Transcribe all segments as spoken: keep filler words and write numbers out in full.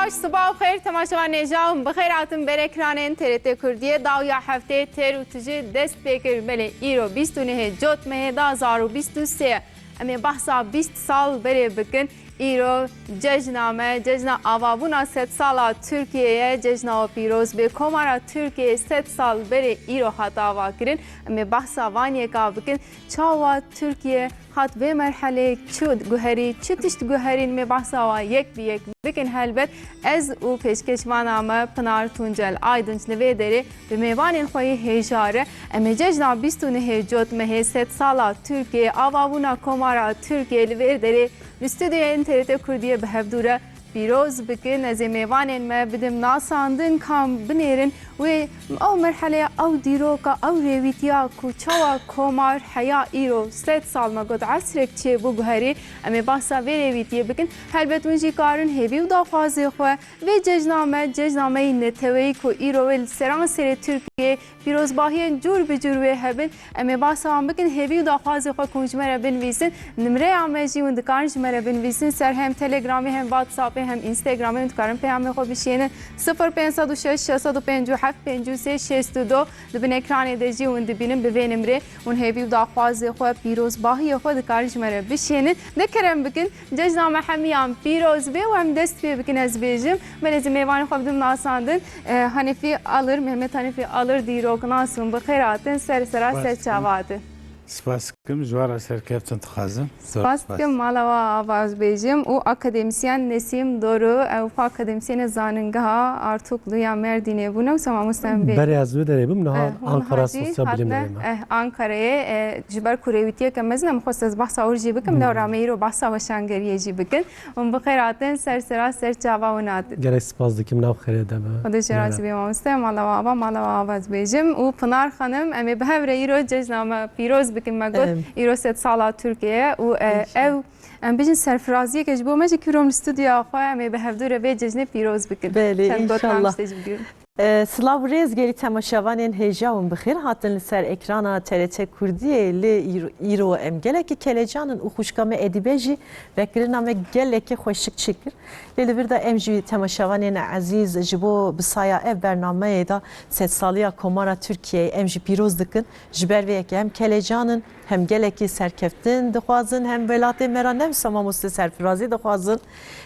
Sibav xêr, temaşevan hêja hûn bi xêr hatin ber ekranên T R T Kurdiyê. Dawiya heftê têr û tijî dest pê kir. Belê, îro bîst û nehê Cotmehê du hazar û bîst û sê. Em ê behsa bîst sal berê bikin. Îro cejna me, cejna avabûna sed sala Tirkiyê ye. Cejna we pîroz bê. Komara Tirkiyê sed sal berê îro hat avakirin. Em ê behsa van yeka bikin. Çawa Tirkiye hat vê merhelê, çi guherî, çi tişt guherîn, me behsa wa yek bi yek bikin helbet. Ez û pêşkêşvana me Pinar Tuncel Aydınç li vê derê bi mêvanên xwe yê hêja re. Em ê cejna bîst û nehê Cotmehê sed sala Tirkiye, avabûna Komara Tirkiye li vê derê li stûdyoyên T R T Kurdiyê bi hevdû re pîroz bikin. Ez ê mêvanên me bidim nasandin, kam binêrin wê ew merheleya, ew dîroka, ew rêwîtiya ku çawa komar heya îro sed sal me got esrek çêbû guherî, em ê behsa vê rêwîtiyê bikin. Helbet hûn jî karin hêvî û daxwazê xwe vê cejna me, cejna me yî neteweyî ku îro wê li seranserê Tirkiyê pîrozbahiyên cûr bi cûr wê hebin. Em ê behsa wan bikin, hêvî û daxwazê xwe ku hûn ji me re binivîsin. Nimreya me jî hûn dikarin ji me re binivîsin. Ser hem Telegramê, hem WhatsAppê, hem Instagramê hûn dikarin peyamê xwe bişînin. Sifir pênc sed û şeş, şeş sed û pêncî û heft, pêncî û sê, şêst û du. Di bin ekranê de jî hûn dibînin, bi vê nimrê hûn hêvî û daxwazê xwe, pîrozbahiyê xwe dikarin ji me re bişînin. De kerem bikin, cejna me hemiyan pîroz be û em dest pê bikin, ez bêjim. Belê ez ê mêvanê xwe bidim nasandin. E, Hanifî Alir, Mehmet Hanifî Alir, dîroknas hûn bi xêr hatin, ser sera ser çava hatin. Spas dikim, ji we re serkeftin dixwazim. Zor Spas spas. dikim, mala we ava ez bêjim. Û akademîsyen Nesîm Doru, ew xwe akademîsyenê Zanîngeha Artuklu ya Mêrdînê bûne û sema Muslim bê. Berê ez wê derê bûm, niha Eh, hûn Ankara hacî Sosyal Bilimlerê hatine, me. eh, Ankarayê, eh, ji ber ku rêwîtiyeke mezin em xwest ez behsa wir jî bikim, lewra me îro behsa weşangeriyê jî bikin. Hûn bi xêr hatin, ser sera ser çava hûn hatin. Gelek spas dikim, nav xêrê de be. Xwedê ji razî bê mamoste, mala we ava, mala we ava ez bêjim. Û Pinar Xanim, em ê bi hev re îro cejna me pîroz bikin, me got, Em. îro sed sala Tirkiyeye û, e, İnşallah. ew, em bijin serfiraziyeke ji bo me jî kîrom li stûdyoya xwe, em ê bi hevdû re vê cejnê pîroz bikin. Belê, Çend gotina inşallah. Em ji te jî bigrin. E, silav û rêz gelî temaşevanên hêja hûn bi xêr hatin li ser ekrana T R T Kurdiyê. Lê îro, îro em gelekî kelecan in û xwişka me Edîbe jî vekirina me gelekî xweşik çêkir. Lê li vir de em jî temaşevanên ezîz ji bo bi saya ev bernameyê de sedsaliya Komara Tirkiyeyê em jî pîroz dikin. Ji ber vê yekê hem kelecan in, hem gelekî serkeftin dixwazin, hem welatê me re ne wisa mamoste serfirazî dixwazin.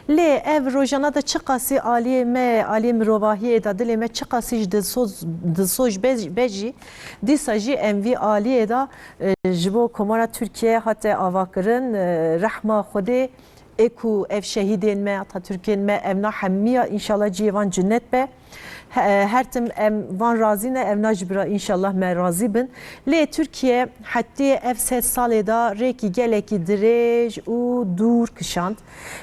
Lê ev rojana de çiqasî aliyê me, aliyê mirovahiyê de dilê me çiqasî ji dilsoz, dilsoz be, be jî, dîsa jî em vî aliyê de, e, ji bo Komara Tirkiye hate avakirin, e, rehma Xwedê ê ku ev şehîdên me, Atatürkên me, evna hemiya înşallah cihê van cennet be. He-, her tim em van razî ne, evna ji bira înşallah me razî bin. Lê Tirkiye hetê ev sed salê de rêkî gelekî dirêj û dûr kişand.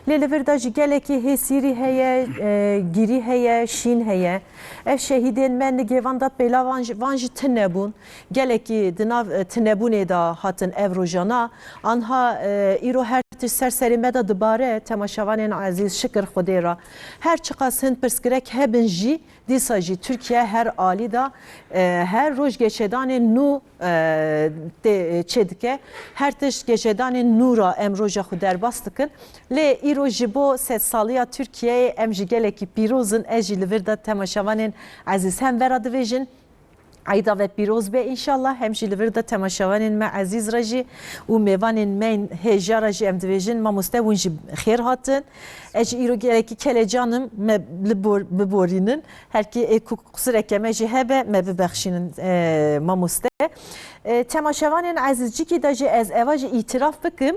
Lê li vir de jî gelekî hêsîrî heye, e, girî heye, şîn heye. Ev şehîdên me nigê van de pêla van jî, van jî tune bûn. Gelekî di nav, e, tinebûnê de hatin ev rojana. Anha, e, îro her tişt ser serê me de dibare, temaşevanên ezîz, şikir Xwedê re. Her çiqas hin pirsgirek hebin jî, dîsa jî Tirkiye her alî de, e, her roj geşedanên nû, e, tê, çêdike. Her tişt geşedanên nû re em roja xwe derbas dikin. Lê îro ji bo sedsaliya Tirkiyeyê em jî gelekî pîroz in. Ez jî li vir de temaşevanên ezîz hem vera divêjin. Eyda ve pîroz be înşallah. Hem jî li vir de temaşevanên me ezîz re jî û mêvanên me yên hêja re jî em divêjin, mamoste hûn jî xêr hatin. Ez jî îro gelekî kelecan im, me li bor-, biborînin. Her kê ê ku qusireke me jî hebe, me bibexşînin, e, mamoste. E, temaşevanên ezîz, cikî de jî ez eva jî îtiraf bikim.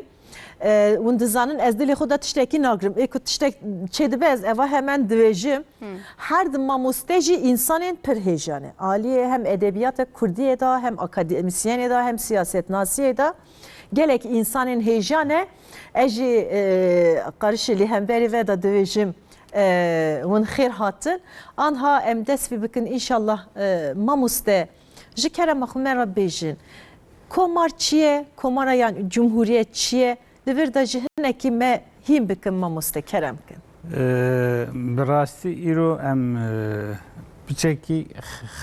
E, hûn dizanin ez dilê xwe de tiştekî nagirim. Ê ku tiştek çêdibe ez eva hemen divêjim. Hı. Her di mamoste jî însanên pir hêja ne. Aliyê hem edebiyata kurdiyê de, hem akademîsyenê de, hem siyasetnasiyê de gelek însanên hêja ne. Ez jî, e, qarişê li hemberî ve de divêjim, e, hûn xêr hatin. Anha em dest pê bikin înşallah, e, mamoste. Ji kerema xwe me re bêjin. Komar çi ye? Komara yan cumhuriyet çi ye? Li vir de ji hinekî me hîn bikin mamoste, kerem kin. Ee, bi rastî îro em, e, piçekî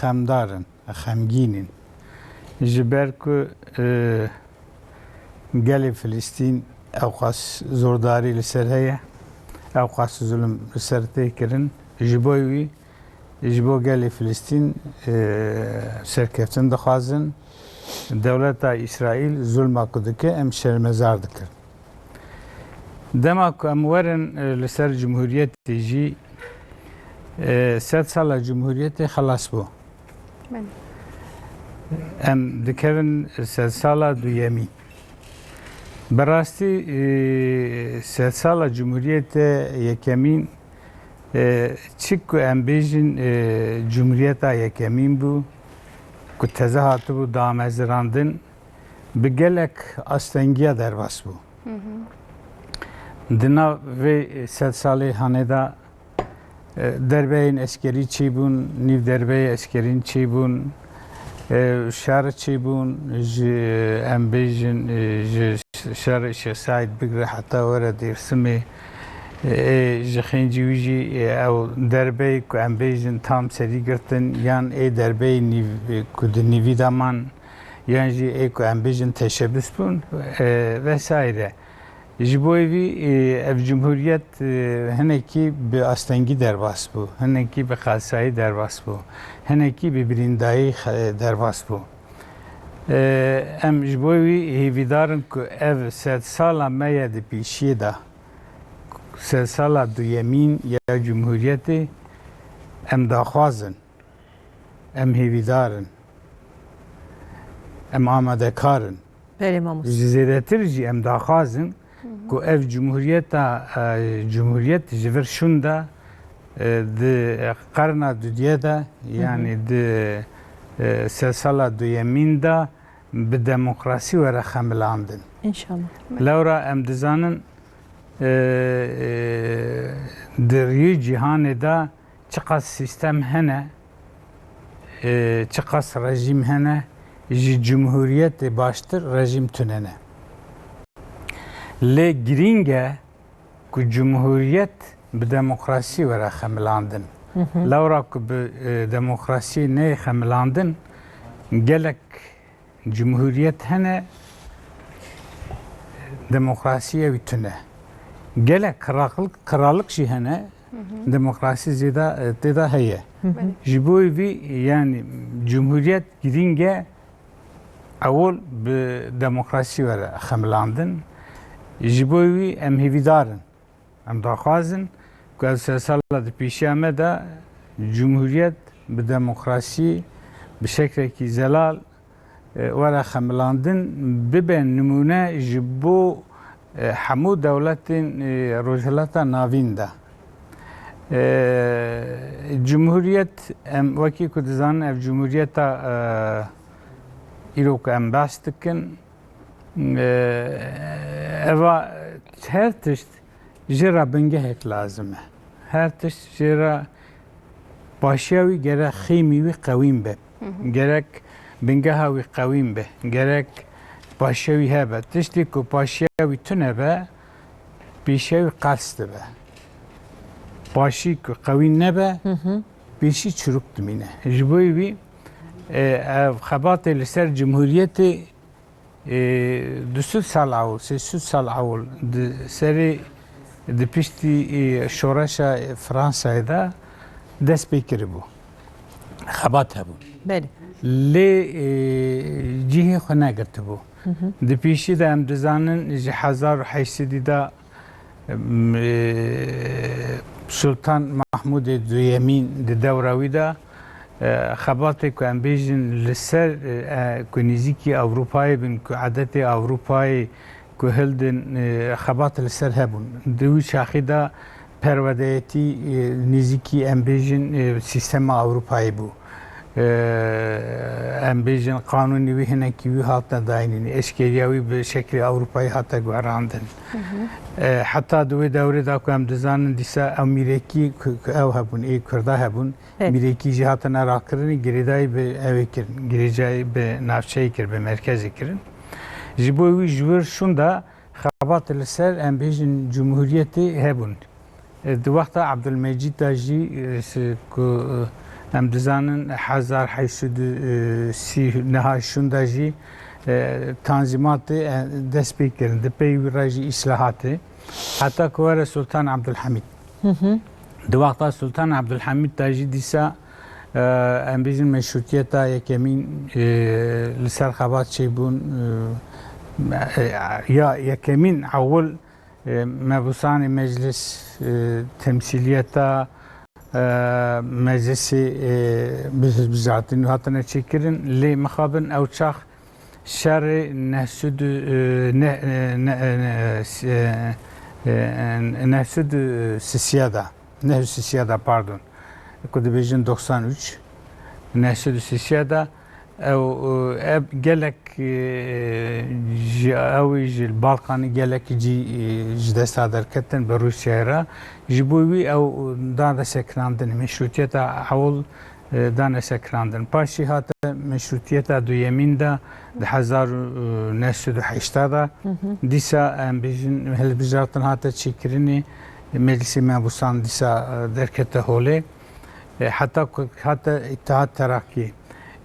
xemdar in, xemgîn in. Ji ber ku, e, gelê Filistîn ewqas zordarî li ser heye. Ew qas zulm li ser tê kirin. Ji bo wî, ji bo gelê Filistîn, e, serkeftin dixwazin. Dewleta Îsraîl zulma ku dike, em şermezar dikin. Dema ku em werin, e, li ser Cumhuriyetê jî, e, sed sala Cumhuriyetê xelas bû. Belê. Em dikevin sedsala duyemî. Bi rastî, e, sedsala Cumhuriyete Yekemîn, e, çi ku em bêjin, e, Cumhuriyeta Yekemîn bû, ku teze hatibû damezirandin, bi gelek astengiya derbas bû. Hı hı. Di nav vê sed salê hanê de, e, derbeyên eskerî çêbûn, nîv derbeyê eskerîn çêbûn, e, şer çêbûn, ji, em bêjin, e, ji şerê Şêx Seîd bigre heta were Dêrsimê, e, ê ji xêncî wî jî, e, ew derbeyê ku em bêjin tam serî girtin, yan ê derbeyê nîv, e, ku di nîvî de man, yan jî ê ku em bêjin teşebus bûn, e, vesaire. Ji bo vî, e, ev cumhuriyet, e, hinekî bi astengî derbas bû, hinekî bi qasayî derbas bû, hinekî bi birîndayî xe-, derbas bû. E, em ji bo wî hêvîdar in ku ev sedsala me ye di pêşiyê de, sedsala duyemîn ya cumhuriyetê, em daxwaz in. Em hêvîdar in. Em amadekar in. Belê mamoste. Ji zêdetir jî em daxwazin Hı hı. ku ev cumhuriyeta, e, cumhuriyet ji vir şûnda, e, di qerna dudiye de, Hı hı. yanî di, e, sedsala duyemîn de bi demokrasî were xemilandin. İnşallah. Lewra em dizanin, e, e, di riyê cîhanê de çiqas sîstem hene, e, çiqas rejîm hene, ji cumhuriyetê baştir rejîm tune ne. Lê girîng e ku cumhuriyet bi demokrasî were xemilandin. Hı hı. Lewra ku bi, e, demokrasî neyê xemilandin, gelek cumhuriyet hene, demokrasî ew tune. Gelek krallik, krallik jî hene, Hı hı. demokrasî zêde, e, tê de heye. Hı hı. Belê. Ji bo vî, yanî, cumhuriyet girîng e, ewil bi demokrasî were xemilandin. Ji bo wî em hêvîdar in. Em daxwazin ku ev sed sala di pêşiya me de cumhuriyet bi demokrasî, bi şeklekî zelal, e, were xemilandin, bibe nimûne ji bo, e, hemû dewletên, e, Rojhilata Navîn de. E, cumhuriyet, em wekî ku dizanin, ev cumhuriyeta, e, îro ku em behs dikin, e, eva her tişt jê re bingehek lazim e. Her tişt jê re, paşiya wî gerek xêmî wî qewîn be. Hı hı. Gerek bingeha wî qewîn be. Gerek paşiya wî hebe. Tiştê ku paşiya wî tune be, pêşiya wî qels dibe. Paşî ku qewîn nebe, Hı hı. pêşî çirûk dimîne. Ji bo wî, e, ev xebatê li ser cumhuriyetê Ê, du sed sal ewil, sê sed sal ewil di serê, di piştî, ê, şoreşa Fransayê de dest pê kiribû. Xebat hebûn. Belê. Lê, ê, cihê xwe negirtibû. Hı hı. Di pêşî de em dizanin ji hezar û heşt sedî de Em, e, Sultan Mahmudê Duyemîn di dewra wî de, e, xebatê ku em bêjin li ser, e, e, ku nêzîkî Ewropayê bin, ku edetê Ewropayê ku hildin, e, xebat li ser hebûn. Di wî çaxî de perwedeyetî, e, nêzîkî em bêjin, e, sîstema Ewropayê bû. E, em bêjin, qanûnê wî hinekî wî hatine dayînîn, eşkeriya wî bi şeklê Ewropayî hate guherandin. Hı hı. E, heta di wê dewrê de ku em dizanin, dîsa ew mîrekî ku, ku ew hebûn, ê Kurda hebûn, Evet. mîrekî jî hatine rakirinê, girêdayî bi ew ê kirin, girêdayî bi navçeyê kir, bi merkezê kirin. Ji bo wî ji wir şûnda xebat li ser, em bêjin, cumhuriyetê hebûn. E, di wexta Abdulmecîd de jî, e, si-, ku, e, em dizanin hezar heşt sed û sî niha şûn de jî, e, tanzîmatê, e, dest pê kirin. Di pey wî re jî îslahatê. Heta ku were Sultan Abdulhamîd. Di wexta Sultan Abdulhamîd de jî dîsa, e, em bêjin meşrûtiyeta yekemîn, e, li ser xebat çêbûn, e, e, ya yekemîn ewil, e, mebusanê meclis, e, temsîliyeta, e, meclisê, e, bi-, bijartin hatine çêkirin. Lê mixabin ew çax şerê neh sed û, e, ne-, e, ne-, e, ne-, e, s-, e, e, neh sed û sisiya da, neh û sisiya da, pardon, ku dibêjin doksan üç, neh sed û sisiya da, ew, e, ev gelek, e, ji ew ji Balkanî gelek cî, e, ji desta derketin bi Rûsyayê re. Ji bo wî ew dane sekinandin, meşrûtiyeta ewil, e, dane sekinandin. Paşî hate meşrûtiyeta duyemîn de di hezar û neh sed û heştê de. Dîsa em bêjin hilbijartin hate çêkirinê, Meclisê Mebusan dîsa, e, derkete holê. E, heta ku hate Îttihat Terakî.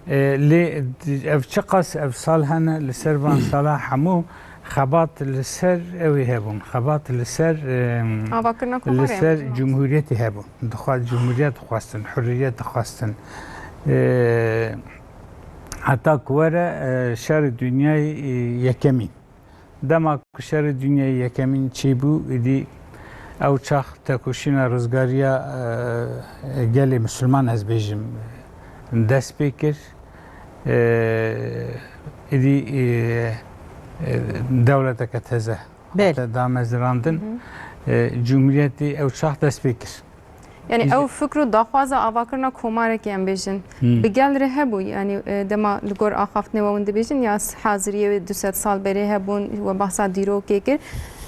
E, lê di-, ev çiqas ev sal hene, li ser van sala hemû xebat li ser ew ê hebûn. Xebat li ser, e, Avakirina li komarê ser hebûn. Cumhuriyetê hebûn. Dixwaz-, cumhuriyet dixwestin, hurriyet dixwestin. E, heta ku were, e, şerê dinyayê, e, yekemîn. Dema ku şerê dinyayê yekemîn çêbû, îdî ew çax tekoşîna rizgariya, e, gelê misilman, ez bêjim, dest pê kir. E, îdî, e, e, dewleteke teze Belê. hate damezirandin. E, cumhuriyetê ew çax dest pê kir. Yani Îje- ew fikr û daxwaza avakirina komarekê em bêjin. Hmm. Bi gel re hebû, yani, e, dema li gor axaftinê we hûn dibêjin ya s-, haziriyê wê du sed sal berê hebûn, we behsa dîrokê kir.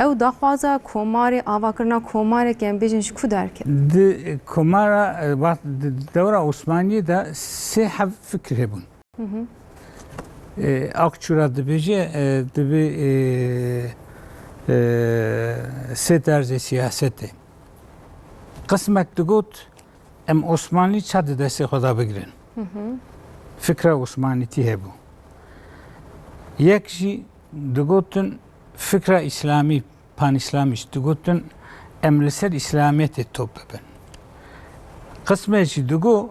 Ew daxwaza komarê, avakirina komarekê em bêjin ji ku derket? Di komara, e, va-, di dewra Osmaniyê de sê heb fikir hebûn. E, Akçura dibêje, e, dibi, e, e, sê terzê siyasetê. Qismek digot, em Osmanlî ça di destê xwe de bigirin. Fikra Osmanîtî hebû. Yek jî digotin fikra Îslamî, panîslamîst, digotin em li ser Îslamiyetê top bibin. Qismek jî digot,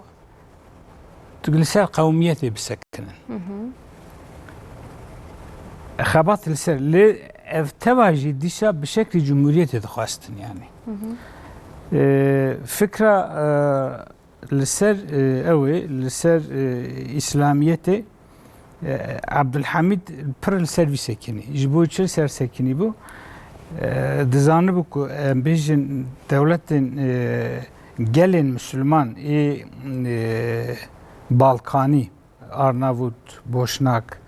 tu li ser qewmiyetê bisekinin. Xebat li ser, lê ev teva jî dîsa bi şeklî cumhuriyetê dixwestin, yani. E, fikra, e, li ser, e, ew ê, li ser, e, Îslamiyetê, e, Abdulhamid pir li ser vî sekinî. Ji bo çi li ser sekinî bû? E, dizanibû ku, em bêjin, dewletên, e, gelên misilman ê, e, Balkanî, Arnavut, Boşnak,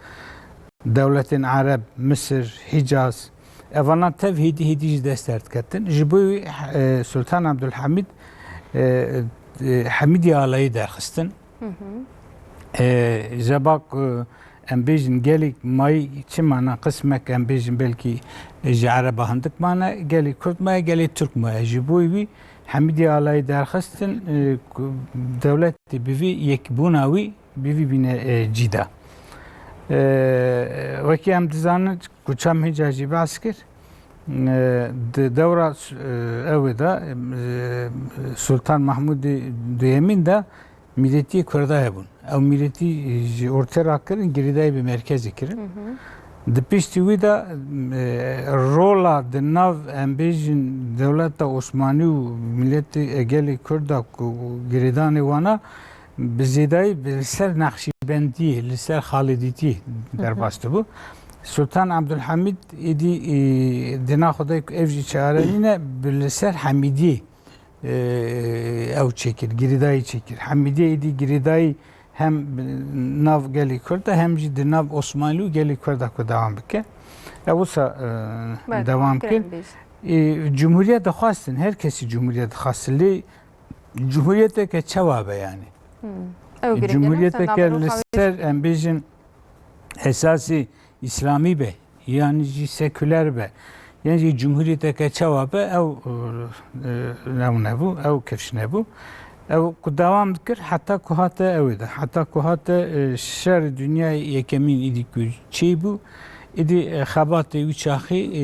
dewletên Ereb, Misir, Hicaz, evana tev hêdî hêdî ji dest derdiketin. Ji bo wî, e, Sultan Abdulhamid, e, e, Hemîdî Alayî derxistin. E, ji ba ku em bêjin gelek mayî çi mana, qismek em bêjin belkî ji Ereba hindik mane, gelê Kurd maye, gelê Tirk maye. Ji bo wî Hemîdî Alayî derxistin, e, ku dewletê bi vî yekbûna wî bi vî bîne, e, cî de. E, wekî em dizanin ku çem Hîca jî behs kir, e, di dewra, e, ew ê de, e, Sultan Mahmûdê Duyemîn de mîletiyê Kurda hebûn. Ew mîletî ji ortê rakirin, girêdayî bi merkezê kirin. Di piştî wî de, e, rola di nav, em bêjin, dewleta Osmanî û miletê, e, gelê Kurda ku girêdanê wana bi zêdayî bi, li ser Nexşîbendiyê, li ser Xalidîtiyê derbas dibû. Sultan Abdulhamid êdî, e, dina xwe de ku ev jî çare nîne, bi li ser Hemîdiyê, e, ew çêkir, girêdayî çêkir. Hemîdiyê êdî girêdayî hem nav gelê Kurd de hem jî di nav Osmanlî û gelê Kurd de ku dewam bike. Ew wisa, e, Belê, dewam kir. E, cumhuriyet dixwastin, her kesî cumhuriyet dixwastin. Lê cumhuriyeteke çawa be yani? Hmm. Ew girîng e, Cumhuriyeteke li ser, em bêjin, esasî îslamî be, yan jî seküler be, yan jî cumhuriyeteke çawa be, ew, e, ew nebû, ew kifş nebû. Ew ku dewam dikir, heta ku hate ewê de, heta ku hate, e, şer dinyayê yekemîn îdî ku çêbû, îdî, e, xebatê wî çaxî, e,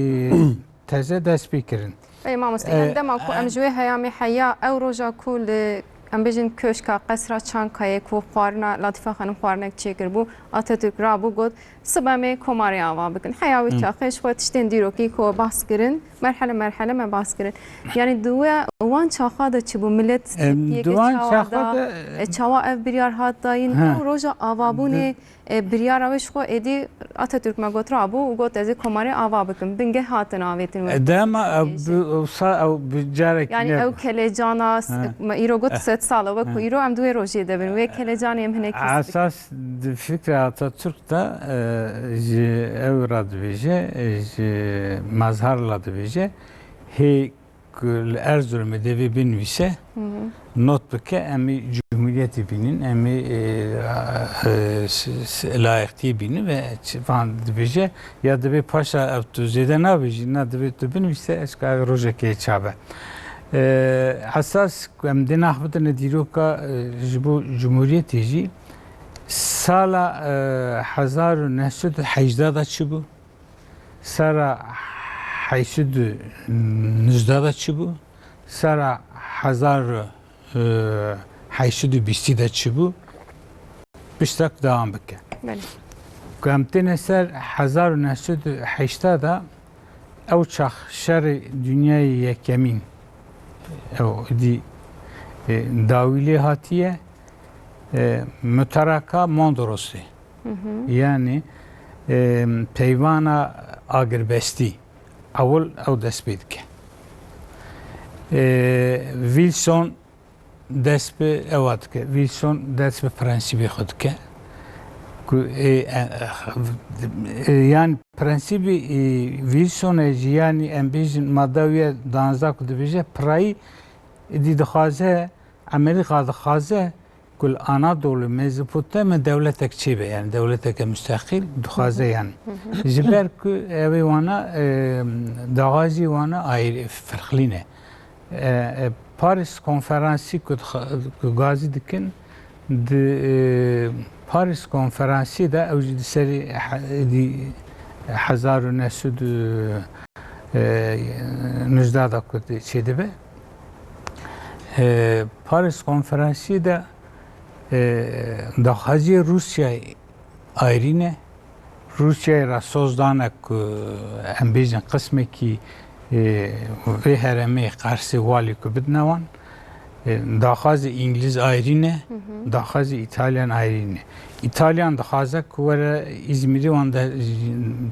teze dest pê kirin. Ey mamoste, E, em dema ku em e, ji wê heyamê heya ew roja ku li, em bêjin, köşka, qesra Çankayê ku xwarina Latîfe Xanim xwarinek çêkiribû, Atatürk rabû got, Sibemê komarê ava bikin. Heya wî Hı. çaxê ji xwe tiştên dîrokî ku behs kirin, merhele merhele me behs kirin. Yani di we, wan çaxa de çi bû? Millet Em, tepkiye di wan çawa çaxa da, de, e, çawa ev biryar hat dayîn? Ha. Ew roja avabûnê, Di- e, biryara wê ji xwe êdî Atatürk me got rabû û got, "Ez ê komarê ava bikim." Bingeh hatin avêtin we. E, dema ew Êşe. bi, ew sa-, ew bi carek Yani ne- ew kelecana, s-, Ha. me îro got Eh. sed sal e, wek ku Eh. îro em di wê rojê de bin. Wê kelecanê em hinekî spik. Esas di fikra Atatürk de, e, ji ew re dibêje, e, ji Mazhar re dibêje, hê ku li Erzurumê devê binivîse, Hı hı. not bike, em ê cumhuriyetê bînin, em ê, e, e, s-, s-, layiqtiyê bînin ve çi-, van dibêje, ya divê paşa ev tu zêde nabêjî, na divê tu binivîse, ez ka rojekê çabe. E, esas ku em dê nax bidine dîroka, e, ji bo cumhuriyetê jî, sala, e, hezar û neh sed û hejdeh de çi bû? Sera heyşt û nizde de çi bû? Sera hezar û, e, heyşt û bîstî de çi bû? Piştek dewam bike. Belê. Ku em têne ser hezar û neh sed û heştê de, ew çax şerê dinyayê yekemîn, ew dî, e, dawî lê hatiye, e, Mutaraka Mondrosê. Hı hı. Yani, e, peyvana agirbestî. Ewil ew dest pê dike. E, Wilson dest bi ewa dike. Wilson dest bi prensîbê xwe dike. Ku, e, e, e, yani prensîbê, e, Wilson e jî, yani em bêjin madde wî ye danzdeh ku dibêje, pirayî dî dixwaze, Amerîka dixwaze ku li Anadolu, Mezopotamya dewletek çêbe, yani dewleteke müsteqil dixwaze yani. Hı hı. Ji ber ku ew ê wana, e, daxwazî wana ayrı, firqlî ne. E, e, Paris Konferansî ku dixa-, ku gazî dikin, di, e, Paris Konferansî de ew jî di serî he-, di hezar û neh sed û, e, nijde de ku di-, çêdibe. E, Paris Konferansî de, e, daxwaziyê Rûsyayê ayrî ne. Rûsyayê re soz dane ku em bêjin qismekî, e, vê herêmê qersê walî ku bidine wan. E, daxwazê Îngilîz ayrî ne, Hı hı. daxwazê Îtalyan ayrî ne. Îtalyan dixwaze ku were Îzmîrê wan de,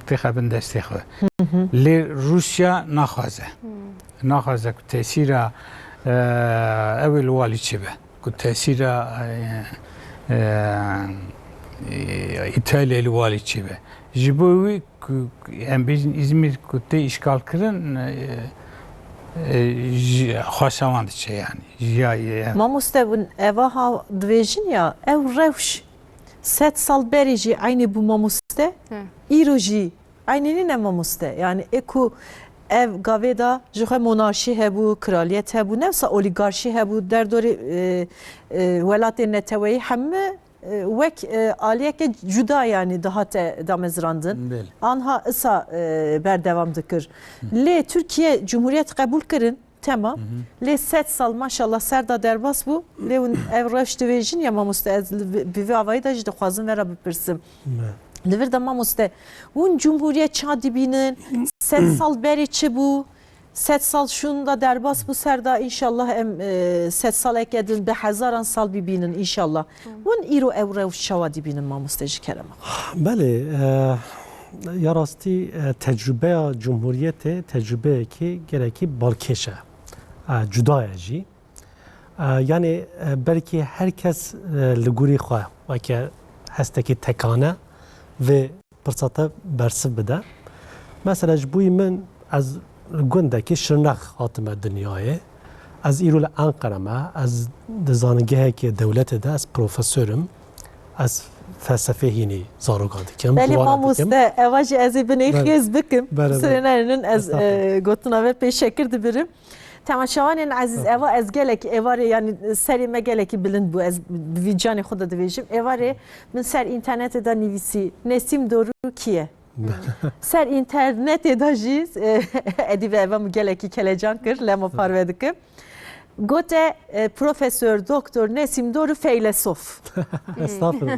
têxe bin destê xwe. Hı hı. Lê Rûsya naxwaze. Hı. Naxwaze ku tesîra, e, ew ê li walî çêbe. Ku tesîra, e, e, Îtalyayê li walî çêbe. Ji bo wî ku, ku em bêjin Îzmîr ku tê îşgalkirin, e, e, ji xweşa wan diçe yani. Ji ya, e, Mamoste, hûn eva ha dibêjin ya, ew rewş sed sal berê jî eynî bû mamoste, Hı. îro jî eynî nîne mamoste. Yani ê ku ev gavê de ji xwe monarşî hebû, kraliyet hebû, ne wisa olîgarşî hebû, derdorê, e, e, welatên neteweyî hemû, e, wek, e, aliyeke cuda yani dihate damezrandin. Belê. Anha isa, e, berdewam dikir. Hı. Lê Tirkiye cumhuriyet qebûl kirin, Tema. Hı hı. Lê sed sal maşallah ser da derbas bû. Lê hûn ev rewş dibêjin ya mamoste, ez li vi-, bi vî avayî de jî dixwazim vera bipirsim. Me. Li vir de mamoste, hûn cumhuriyet ça dibînin? Sed sal berê çi bû? Sed sal şûn da derbas bû ser da, înşallah em, e, sed saleke din bi hezaran sal bibînin înşallah. Hı. Hûn îro ew rewş çawa dibînin mamoste ji kerema? Belê, e, Ya rastî, e, tecrûbeya Cumhuriyetê tecrûbeyekî gelekî balkêş e. E, cuda ye jî. E, yanî, e, belkî her kes, e, li gorî xwe weke hestekî tekane vê pirsa te bersiv bide. Mesela ji bo min, ez li gundekî Şirnex hatime dinyayê. Ez îro li Enqere me. Ez di zanîngehekê dewletê de ez profesor im. Ez felsefê hînî zarokan dikim, Belê bi wan re dikim. Mamoste, eva jî ez ê binê Belê. xêz bikim. Belê, belê. Sirênerinin ez, Estağfurullah. e, gotina ve pêşekir dibirim. Temaşevanên ezîz, eva ez gelekî êvarê, yanî serê me gelekî bilind bû, ez bi vî canê xwe de dibêjim. Êvarê min ser înternetê de nivîsî, Nesîm Doru kî ye? Ser înternetê de jî, e, edî ve eva min gelekî kelecan kir, lema parve dikim. Gote, e, Profesor Doktor Nesîm Doru feylesof. Estağfurullah.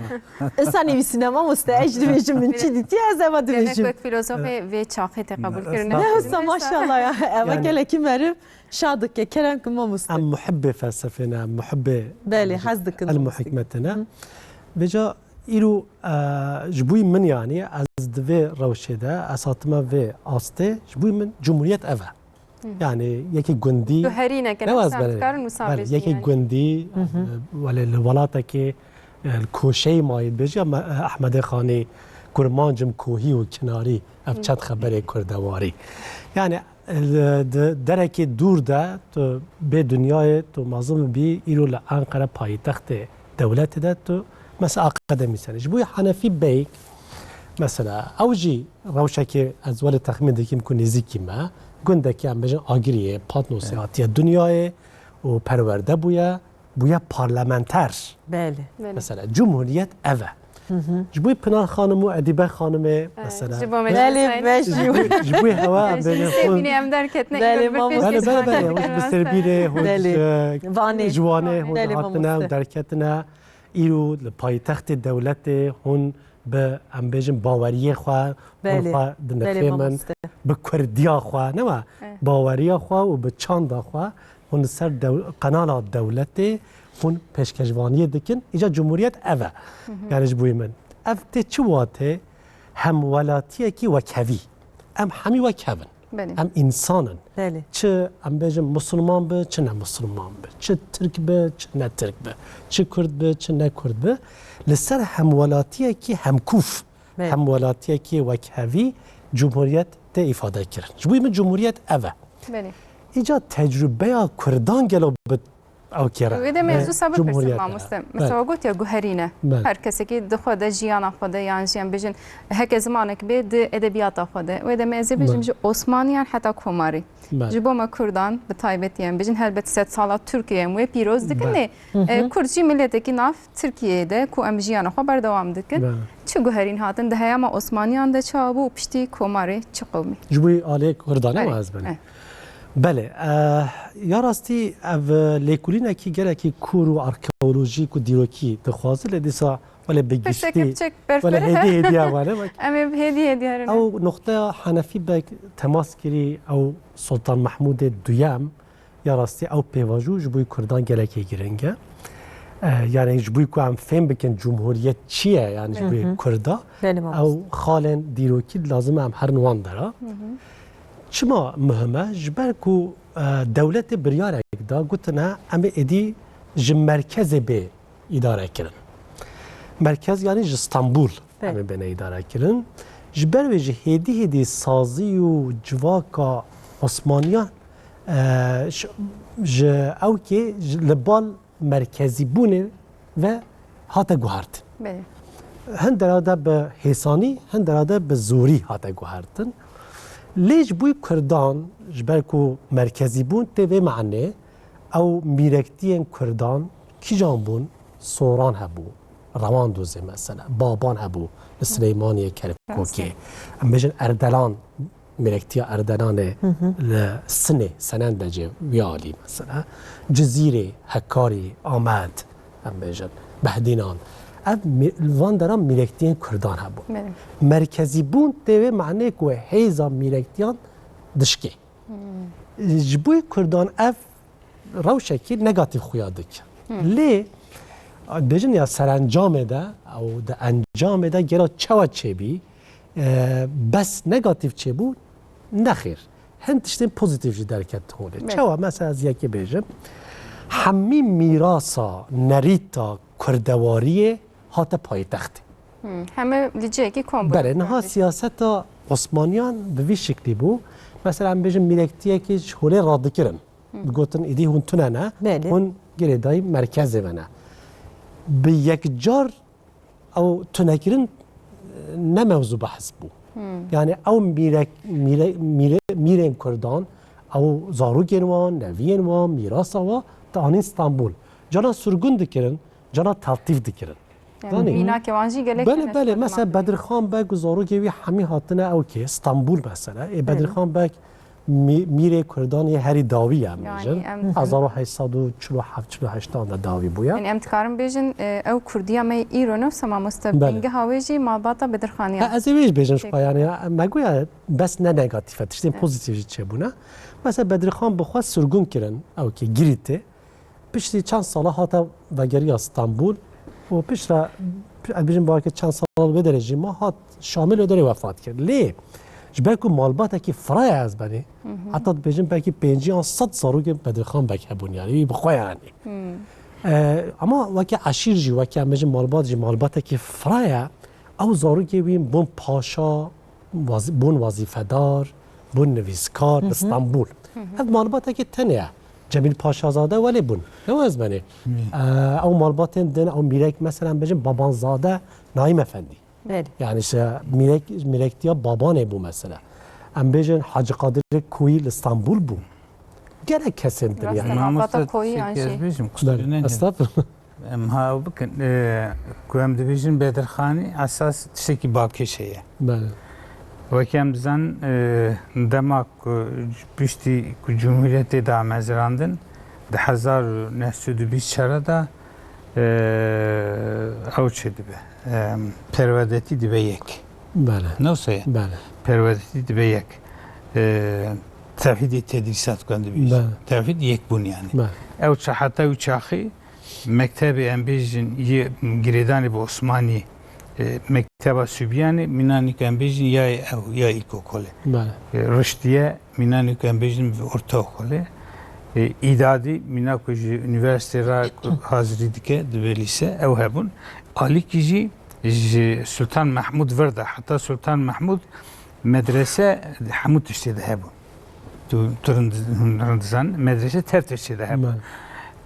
Esa nivîsîne mamoste, ez dibêjim min çi dîtiye, ez eva dibêjim. Demek wek filozofê vê çaxê te qebul kirine. Ne wisa, maşallah ya. Eva gelekî meriv şa dike. Kerem ki mamoste. Em muhibbê felsefê ne, em muhibbê Belê, hez dikin ilm û hikmetê ne. Vêca îro, e, ji bo min, yanî ez di vê rewşê de, ez hatime vê astê, ji bo min cumhuriyet ev e. Yanî yekî gundî. Guherîneke ne, ez belê, dikarin wisa bêjin, yekî yanî gundî, e, welê li welatekê, e, li koşeyî mayî dibêjî, ya me, e, Ehmedê Xanî, kurmancim kohî û kinarî, ev çend xeberê kurdewarî. Yanî, e, di derekê dûr de tu bê dinyayê, tu mezin bî, îro li Enqere paytextê dewletê de tu mesela akademîsyen î. Ji bo Henefî Beyk, mesela, ew jî rewşekê ez welê texmîn dikim ku nêzîkî me, gundekî em bêjin Agiriyê, Patnosê hatiye dinyayê û perwerde bûye, bûye parlamenter. Belê. Belê. Mesela, cumhuriyet ev e. Ji bo Pinar Xanim û Edîbe Xanimê, mesela. Ji bo me Belê, jî be, ji bo, ji bo hewa em bêjin xwe. Sêbînê em derketine. Belê, mamoste. Belê, belê, belê. Hûn ji Bistirbîlê, hûn ji Wanê, hûn hatine û derketine. Îro li paytextê dewletê hûn bi, em bêjin, baweriyê xwe, hûn xwe dinixêmin, bi kurdiya xwe, ne wa, baweriya xwe û bi çanda xwe hûn li ser dew-, qenala dewletê hûn pêşkêşvaniyê dikin. Îca cumhuriyet ev e. Yanî ji bo min. Ev tê çi watê? Hemwelatiyekî wekhevî. Em hemî wek hev in. Belê. Em însan in. Belê. Çi em bêjin misilman bi, çi ne misilman bi. Çi tirk bi, çi ne tirk bi. Çi kurd bi, çi ne kurd bi. Li ser hemwelatiyekî hemkûf, Belê. hemwelatiyekî wekhevî cumhuriyet tê îfade kirin. Ji bo min cumhuriyet ev e. Belê. Îca tecrûbeya kurdan gelo bi Ew kere. Wê demê ez wisa bipirsim mamoste. Mesela gotiye guherîn e. Her kesekî di xwe de, jiyana xwe de, yan jî em bêjin heke zimanek bê di edebiyata xwe de. Wê demê ez ê bêjim ji Osmaniyan heta Komarî. Ji bo me Kurdan bi taybetî em bêjin helbet sedsala Tirkiyeyê em wê pîroz dikin. Lê, e, Kurd jî miletekî nav Tirkiyeyê de ku em jiyana xwe berdewam dikin. Çi guherîn hatin di heyama Osmaniyan de çawa bû û piştî Komarê çi qewmî? Ji bo aliyê Kurdan e ez bene. Belê, eh, ya rastî ev lêkolînekî gelekî kûr û arkeolojîk û dîrokî dixwaze, lê dîsa welê bi giştî, welê hêdî hêdî ya welê. Em ê bi hêdî hêdî herin. Ew noqteya Henefî Beg temas kirî, ew Sultan Mehmûdê Duyem, ya rastî ew pêvajo ji bo Kurdan gelekî giring e. Eh, yani ji bo ku em fêm bikin cumhuriyet çi ye, yani ji bo Kurda, ew xalên dîrokî lazim e em herin wan dera. Çima muhim e? Ji ber ku, e, dewletê biryarek da, gotine em ê êdî ji merkezê bê îdare kirin. Merkez, yanî ji Stenbul em ê bêne îdare kirin. Ji ber wê ji hêdî hêdî sazî û civaka Osmaniyan, e, ji, ji ewkê ji, li bal merkezîbûnê ve hate guhertin. Belê. Hin derade bi hêsanî, hin derade bi zorî hate guhertin. Lê ji bo Kurdan, ji ber ku merkezîbûn tê vê manê, ew mîrektiyên Kurdan kîjan bûn? Soran hebû, Rewandûzê mesela, Baban hebû li Silêmaniyê, Kerkûkê. Em bêjin Erdelan, mîrektiya Erdelanê li Sinê, Senendecê, wî alî mesela. Cizîrê, Hekarî, Amed, em bêjin, Behdînan. Ev mî-, li van deran mîrektiyên Kurdan hebûn. Belê. Merkezîbûn tê vê manê ku hêza mîrektiyan dişkê. Ji bo Kurdan ev rewşekî negatîf xuya dike. Lê bêjin ya serencamê de, ew di encamê de gelo çawa çêbî, e, bes negatîf çêbû, nexêr. Hin tiştên pozîtîf jî derket holê. Belê. Çawa? Mesela ez yekê bêjim, hemî mîrasa nerîta kurdewariyê hate paytextê. Hmm, heme li cihekî kom bû. Belê, niha siyaseta Osmaniyan bi vî şiklî bû. Mesela em bêjin mîrektiyekî ji holê radikirin. Digotin, îdî hûn tune ne, hûn girêdayî merkezê ve ne. Bi yekcar ew tunekirin, e, ne mewzû behs bû. Yani ew mîrek-, mîre-, mîre-, mîrên Kurdan, Ew zarokên wan, neviyên wan, mîrasa wan, te anîn Stenbol. Cana sirgûn dikirin, cana teltîf dikirin. Yani Zanî? Mînakê wan jî gelek Belê, hene ji belê. Mesela Bedirxan Beg û zarokê wî hemî hatine ew kê, Stenbol mesela. Ê Bedirxan Beg mî-, mîrê Kurdan yê herî dawî ye, em Yani bêjin. em Hezar û heşt sed û çil û heft çil û heşt de dawî bûye. Yani em dikarin bêjin, e, ew Kurdiya me îro ne wisa mamoste, Belê. Bingeha wê jî malbata Bedirxaniya. Ha, ez ê wê jî bêjim ji Peki. xwe, yani, me goya bes ne negatîf e, tiştên Evet. pozîtîf jî çêbûne. Mesela Bedirxan bi xwe sirgûn kirin, ew kê, Girîtê. Piştî çend sala hate vegeriya Stenbul û piştre, ez bêjim, belkî çend sala li wê derê jî ma, hat Şamê, li wê derê wefat kir. Lê ji ber ku malbatekî firaya ez benî, Hı hı. heta dibêjin belkî pêncî an sed zarokê Bedirxan Beg hebûn, yani wî bi xwe, yani. Hmm. E, ama weke eşîr jî, weke em bêjin malbat jî, malbatekî firaya, ew zarokê wî bûn paşa, waz-, bûn wazîfedar, bûn nivîskar Hı li hı. Stenbul. Hı hı. Ev malbatekî tenê ye. Cemîl Paşazade welê bûn. Ne wez benê. Hı. Ew malbatên din, ew mîrek, mesela, em bêjin Babanzade Naîm Efendî. Belê. Yani işte mîrek, mîrektiya babanê bû mesela. Em bêjin Hacı Kadirê Koyî li Stenbul bû. Gelek kesên din Rast yani. e, Mamoste, malbata Koyî tiştekî an ez jî. bêjim, Belê. qusûrî nehêle. Estağfurullah. Em ha ew bikin, e, ku em dibêjin Bedirxanî esas tiştekî balkêş heye. Belê. Wekî em dizanin, e, dema ku piştî ku Cumhuriyetê da mezirandin, di hezar û neh sed û bîst çar de, e, ew çêdibe, e, perwerdetî dibe yek. Belê. Ne wisa ye? Belê. Perwerdetî dibe yek. E, tevhîdê tedrîsat ku em dibêjin. Belê. Tevhîd yek bûn yani. Belê. Ew ça-, heta ew çaxî mektebê em bêjin yê girêdanê bi Osmanî, e, mekteba Sübyanê, mînanî ku em bêjin ya ew, ya îlkokolê. Belê. E, Riştiye, mînanî ku em bêjin bi ortaokolê. E, îdadî, mîna ku ji unîversîtê re ku hazirî dike, dibe lîse, ew hebûn. Alîkî jî ji Sultan Mehmûd vir de, heta Sultan Mehmûd medrese hemû tiştê de hebûn. Tu, tu rind, hûn rind dizan, medrese tev tiştê de hebûn.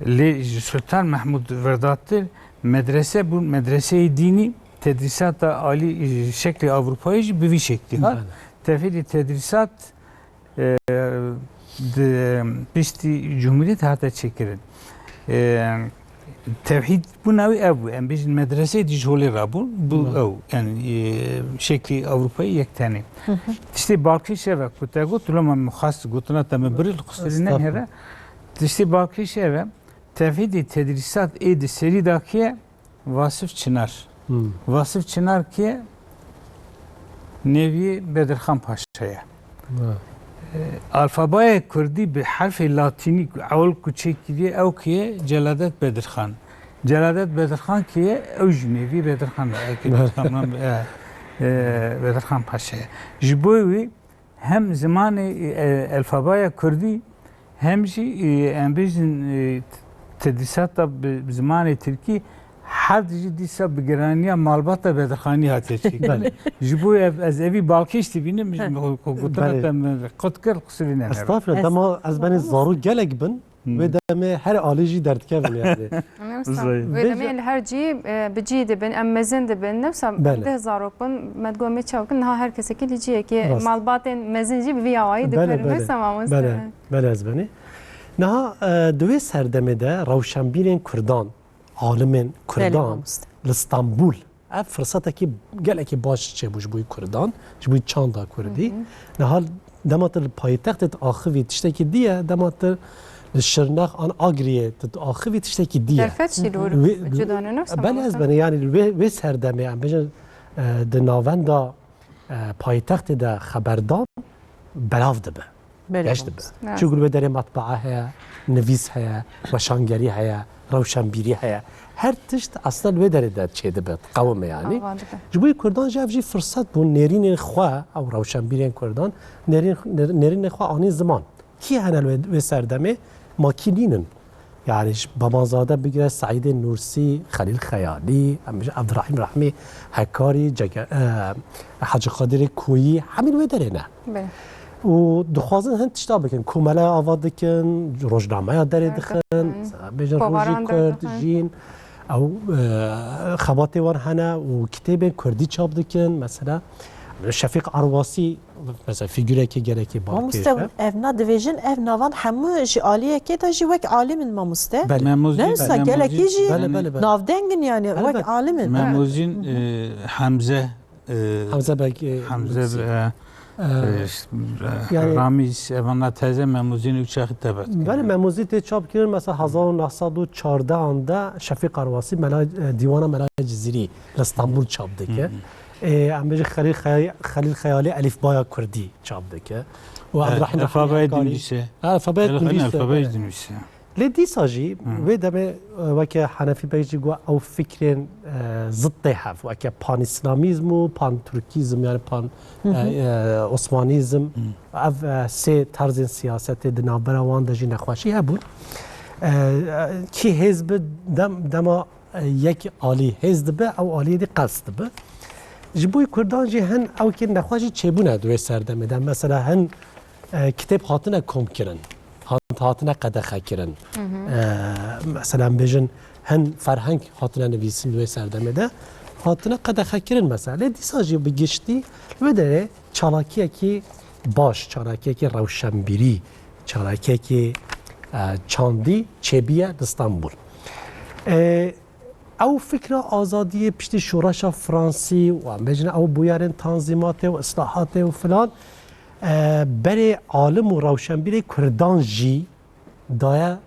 Belê. Lê ji Sultan Mehmûd verdatir medrese bûn, medreseyê dînî, tedrîsata alî, şeklê Ewropayê jî bi vî şeklî hat. Belê. Tevhîdê tedrîsat, e, di piştî Cumhuriyet hate çêkirin. E, Tevhîd bûna wî ev bû. Em bêjin medreseyê dî ji holê rabûn. Bû Hı. ew, yani, e, şeklî Ewropayê yek tenê. Hı hı. Tiştê balkêş ev e, ku te got, loma min xwest gotina te min birî, li qusûrî Estağfurullah. nehêle. Tiştê balkêş ev e, tevhîdê tedrîsat ê di serî de kê ye? Vasif Çinar. Hı. Vasif Çinar kê ye? Neviyê Bedirxan Paşa ye. Ha. E, alfabaya kurdî bi herfê latînî ku ewil ku çêkiriye, ew kê ye? Celadet Bedirxan. Celadet Bedirxan kê ye? Ew jî nevî Bedirxan e. Eke Belê. Tamam, e, e, Bedirxan Paşa ye. Ji bo wî hem zimanê, e, alfabaya kurdî hem jî, e, em bêjin, e, tedrîsata bi, bi zimanê tirkî her dijî dîsa bi giraniya malbata Bedirxanî hatiye çêkirin. Belê. Ji bo ev, ez evî balkêş dibînim, ji Hı. bo ku gotina Belê. te min qut kir, qusûrî nehêle. Estağfurullah, Est-, dema ez benî Estağfurullah. zarok gelek bin, Hı. wê demê her alî jî derdikevin yani. Ne wisa. Uzay. Wê demê Bêje- li her cî, e, bi cî dibin, em mezin dibin. Ne wisa Belê. deh zarok bin, me digot me çaw kin, niha her kesekî li ciyekê Rast. malbatên mezin jî bi vî awayî Belê, dibin. belê. Ne wisa mamoste? Belê, belê ez benî. Niha, e, di wê serdemê de rewşenbîrên Kurdan, alimên Kurdan Belê, mamoste. li Stenbul, ev firsetekî gelekî baş çêbû ji bo Kurdan, ji bo çanda Kurdî. Hı hı. Niha dema tu li paytextê diaxivî tiştekî dî ye, dema tu li Şirnex an Agriyê tu diaxivî tiştekî dî ye. Derfet jî li wir Wê- cudane ne wisa Belê ez mamoste? benî, yani li wê, wê serdemê em bêjin, e, di navenda, e, paytextê de xeberdan belav dibe. Belê Geş dibe. mamoste. Evet. Çunku li wê derê metbaa heye, nivîs heye, weşangerî heye, rewşenbîrî heye. Her tişt aslında li wê derê de çêdibe, diqewime yani. Ava dibe. Ji bo Kurdan jî ev jî firset bû, nêrînên xwe, ew rewşenbîrên Kurdan, nêrîn-, nêr-, nêrînên xwe anîn ziman. Kî hene li wê, wê serdemê? Ma kî nînin? Yani ji Babanzade bigire Seîdê Nûrsî, Xelîl Xeyalî, em bêjin Evdirehîm Rehmî, Hekarî, Cege-, e, Hacî Qadirê Koyî, hemî li wê derê ne. Belê. Û dixwazin hin tişta bikin, komeleya ava dikin, rojnameya derê Derê dixin, dixin. Mesela bêjin Kovaran Rojî Kurd, derdixin. Jîn, ew, e, xebatê wan hene û kitêbên Kurdî çap dikin, mesela. Şefîq Arwasî mesela fîgûrekî gelekî balkêş e. Mamoste, ev na divêjin, ev navan hemû ji aliyekê de jî wek alim in mamoste. Belê. Memûzî, Ne wisa gelekî jî Belê, belê, belê. Navdeng in yani wek alim in. Memûzîn, e, Hemze, e, Hemze Beg, e, Hemze, Mûzî. E, e, e, yani, Ramîz, evana teze Memûzîn û çaxî tebet. Belê, Memûzî tê çap kirin, mesela hezar û neh sed û çardeh an de Şefîq Arwasî mela, e, dîwana Mela Cizîrî li Stenbul çap dike. Hı hı. Ê, em bêjin Xelîl Xey-, Xelîl Xeyalî Elîfbaya Kurdî çap dike. Û Abdurrahîm Rehîmî Elfabeyê Karî. Dinivîse. Ha, elfabeyê dinivîse, belê. Lê dîsa jî, hı, wê demê, e, weke Henefî Bey jî got, ew fikrên, e, ziddê hev, weke panîslamîzm û panturkîzm, yani pan, hı hı, e, e, osmanîzm, hı, ev, e, sê terzên siyasetê di navbera wan de jî nexweşî hebûn. E, e, kî hêz bi dem, dema yek alî hêz dibe, ew aliyê dî qels dibe. Ji bo Kurdan jî hin ew kê nexweş jî çêbûne di wê serdemê de. Mesela hin, e, kitêb hatine kom kirin, hat-, hatine qedexe kirin. Hı hı. E, mesela em bêjin hin ferheng hatine nivîsin di wê serdemê de. Hatine qedexe kirin mesela. Lê dîsa jî bi giştî wê derê çalakiyekî baş, çalakiyekî rewşenbîrî, çalakiyekî, e, çandî çêbûye di Stenbul. E, ew fikra azadiyê piştî şoreşa Fransî û em bêjin ew bûyerên tanzîmatê û islahatê û filan, e, berê alim û rewşenbîrê Kurdan jî daye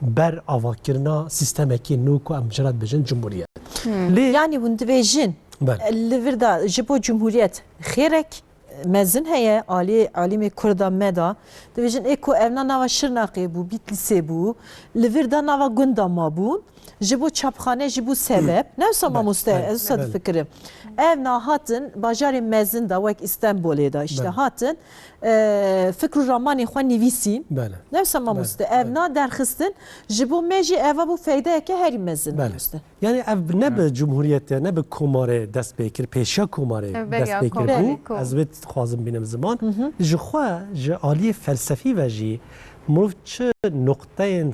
ber avakirina sîstemekî nû ku em ji re dibêjin cumhuriyet. Hmm. Lê yanî hûn dibêjin, belê, li vir de ji bo cumhuriyet xêrek mezin heye, alî, alîmê Kurda me da. Dibêjin ê ku evna nava Şirnaqê bû, Bîtlîsê bû, li vir da nava gunda ma bûn, ji bo çapxane jî bû sebeb. Ne wisa mamoste, belê, ez wisa difikirim. Ev na hatin bajarê mezin da wek Îstenbolê da işte hatin, e, fikr û ramanê xwe nivîsîn. Belê. Ne wisa mamoste, ev na derxistin, ji bo me jî eva bû feydeyeke herî mezin mamoste. Yani ev ne bi cumhuriyetê, ne bi komarê dest pê kir, pêşiya komarê dest pê kir bû. Belê. Ez wê dixwazim bînim ziman. Hı hı. Ji xwe, ji aliyê felsefî ve jî mirov çi noqteyên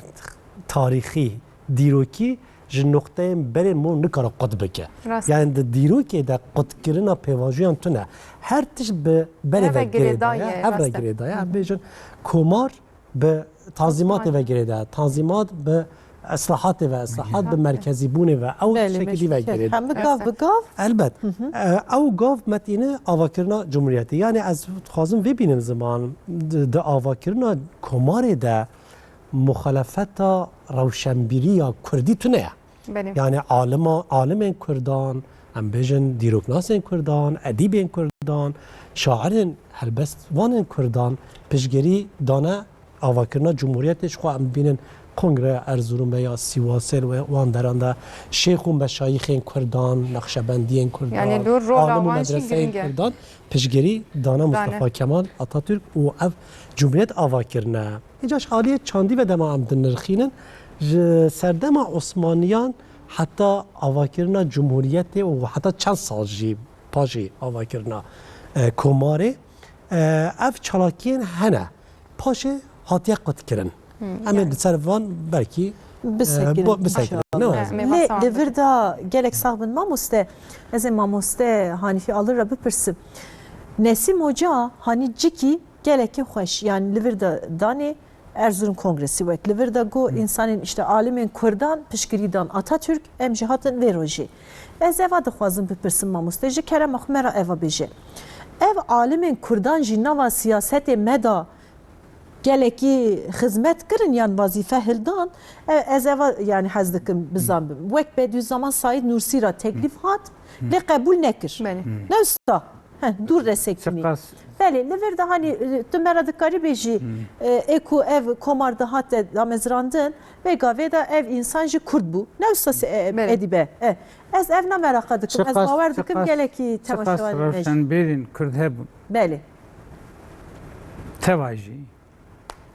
tarîxî, dîrokî ji noqteyên berên mirov nikare qut bike. Rast. Yani di dîrokê de qutkirina pêvajoyan tune. Her tişt bi berê ve girêdaye, hev re girêdaye. Em bêjin komar bi tanzîmatê ve girêdaye, tanzîmat bi islahatê ve, islahat bi merkezîbûnê ve, ew şekilî ve girêdaye. Hemî gav bi gav. Elbet. Hı hı. E, ew gav metîne avakirina cumhuriyetê. Yani ez dixwazim vê bînim ziman, di, di avakirina komarê de muxalefeta rewşenbîriya kurdî tune ye. Belê. Yani alima, alimên kurdan, em bêjin dîroknasên kurdan, edîbên kurdan, şairên helbestvanên kurdan piştgirî dane avakirina cumhuriyetê. Ji xwe em bînin kongreya Erzurumê ya Sîwasê li wan deran de şêx û meşayîxên kurdan, nexşebendiyên kurdan, alim û medreseyên kurdan piştgirî dane Mustafa Kemal Atatürk û ev cumhuriyet ava kirine. Îca ji aliyê çandî ve dema em dinirxînin, ji serdema Osmaniyan heta avakirina cumhuriyetê û heta çend sal jî paşê avakirina, e, komarê, e, ev çalakiyên hene. Paşê hatiye qutkirin. Em ê li ser van belkî, e, bisekinin. Bisekinin. Ne wazim. Lê li vir de gelek sax bin mamoste. Ez ê mamoste Hanîfî Alî re bipirsim. Nesîm Hoca hanî cikî gelekî xweş, yani li vir de danê Erzurum Kongresi wek li vir de got, insanên işte alimên kurdan piştgirî dan Atatürk, em jî hatin vê rojê. Ez eva dixwazim bipirsim mamoste, ji kerema xwe me re eva bêje. Ev alimên kurdan jî nava siyasetê me da gelekî xizmet kirin yan wazîfe hildan, e, ez eva yani hez dikim bizanbim. Wek Bediüzzaman Said Nursi ra teklîf hat, lê qebûl nekir. Belê. Ne wisa? Heh, dûr re sekinî. Belê, li vir de hanî, e, tu me re dikarî bêjî, e, ê ku ev komar dihate damezrandin, vê gavê de ev însan jî kurd bû. Ne wisa se, e, edîbe. E, ez ev ne meraqa dikim. Ez bawer dikim gelekî temaşevanên me jî. Rewşenbîrên kurd hebûn. Belê. Teva jî.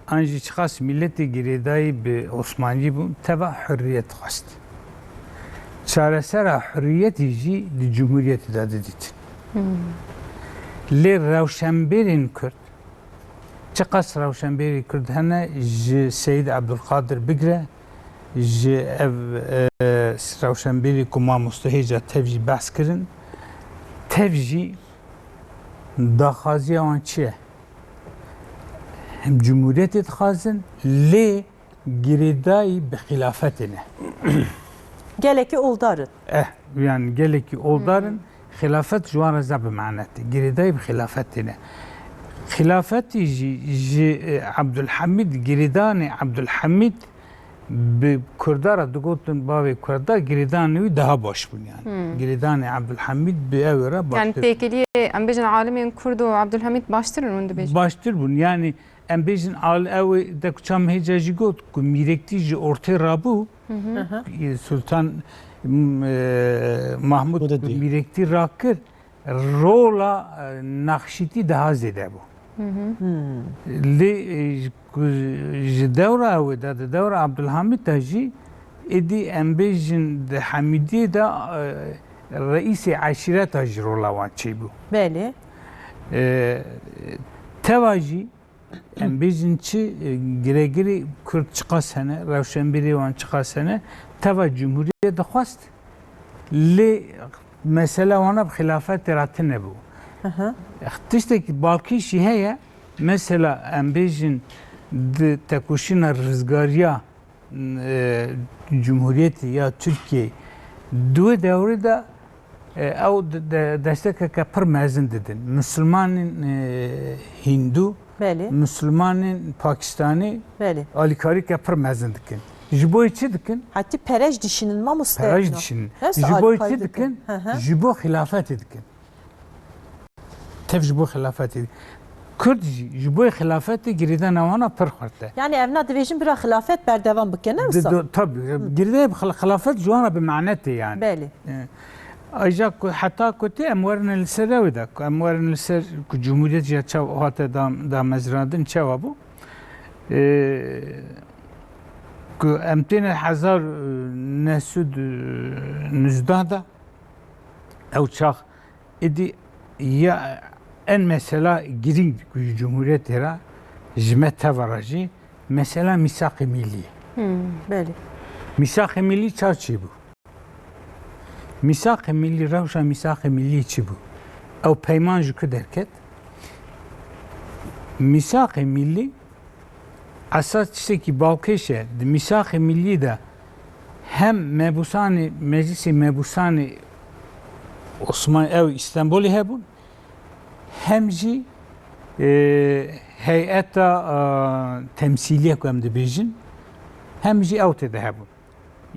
An jî çiqas miletê girêdayî bi Osmanî bûn, teva hurriyet xwest. Çaresera hurriyetî jî di cumhuriyetê de didîtin. Lê rewşenbêrên kurd, çiqas rewşenbêrê kurd hene, ji Seyîd Ebdulqadir bigire, ji ev, e, rewşenbêrê ku mamoste hêja tev jî behs kirin, tev jî Daxwaziya wan çi ye? Em cumhuriyetê dixwazin, lê girêdayî bi xilafetê ne. Gelekî oldar in. Eh, yani gelekî oldar in, xilafet ji wan re zaf bi mane tê. Girêdayî bi xilafetê ne. Xilafetî jî ji, e, Abdulhamid, girêdanê Abdulhamid bi Kurda re digotin bavê Kurda, girêdanê wî daha baş bûn yani. Girêdanê Abdulhamid bi ew re Yani baştir. Têkiliyê, em bêjin, alimên Kurd û Abdulhamid baştir in, hûn dibêjin? Baştir bûn. Yani em bêjin al-, ew ê de ku çam hêca jî got ku mîrektî ji ortê rabû, Hı hı. Sultan, m, e, Mahmud Hudedî. Mîrektî rakir, rola, e, Naxşîtî daha zêde bû. Hı hı. Lê, e, ji, ku, ji dewra ew de, di dewra Abdulhamid de jî, êdî em bêjin di Hemîdiyê de, e, reîsê eşîreta jî rola wan çêbû. Belê. E, teva jî, em bêjin çi, e, giregirê Kurd çiqas hene, rewşenbîrê wan çiqas hene, teva cumhuriyet dixwest, lê mesela wana bi xilafetê re tune bû. Aha. Tiştekî balkêş jî heye, mesela em bêjin di tekoşîna rizgariya e, Cumhuriyetê ya Tirkiyeyê di wê dewrê de, e, ew de, de, destekeke pir mezin didin. Misilmanên, e, Hîndû, Belê. Misilmanên Pakistanî Belê. Alîkarîke pir mezin dikin. Ji bo çi dikin? Hetî pere jî dişînin mamoste. Pere jî dişînin. Ji bo çi dikin? Hı hı. Ji bo xilafetê dikin. Tev ji bo xilafetê. Kurd jî ji bo xilafetê girêdana wana pir xurt e. Yani ev na dibêjin bira xilafet berdewam bike, ne wisa? Tabii. Girêdayê bi xil-, xilafet ji wan re bi mane tê yani. Belê. E, aja ku, heta ku tê em werin li ser ew de, ku em werin li ser ku cumhuriyet ya çav hate da, damezrandin çawa bû? E, ku em têne hezar neh sed nûzdeh de ew çax Êdî ya en mesela girîng ku ji Cumhuriyetê re ji me teva re jî mesela Mîsaqê Millî. Hmm, belê. Mîsaqê Millî çav çêbû? Mîsaqê Millî, rewşa Mîsaqê Millî çi bû? Ew peyman ji ku derket? Mîsaqê Millî Esas tiştekî balkêş e. Di Mîsaxê Millî de hem mebûsanê, Meclisê Mebûsanê Osman-, ew Îstenbolê hebûn, hem jî, e, heyeta, e, temsîliye ku em dibêjin, hem jî ew tê de hebûn.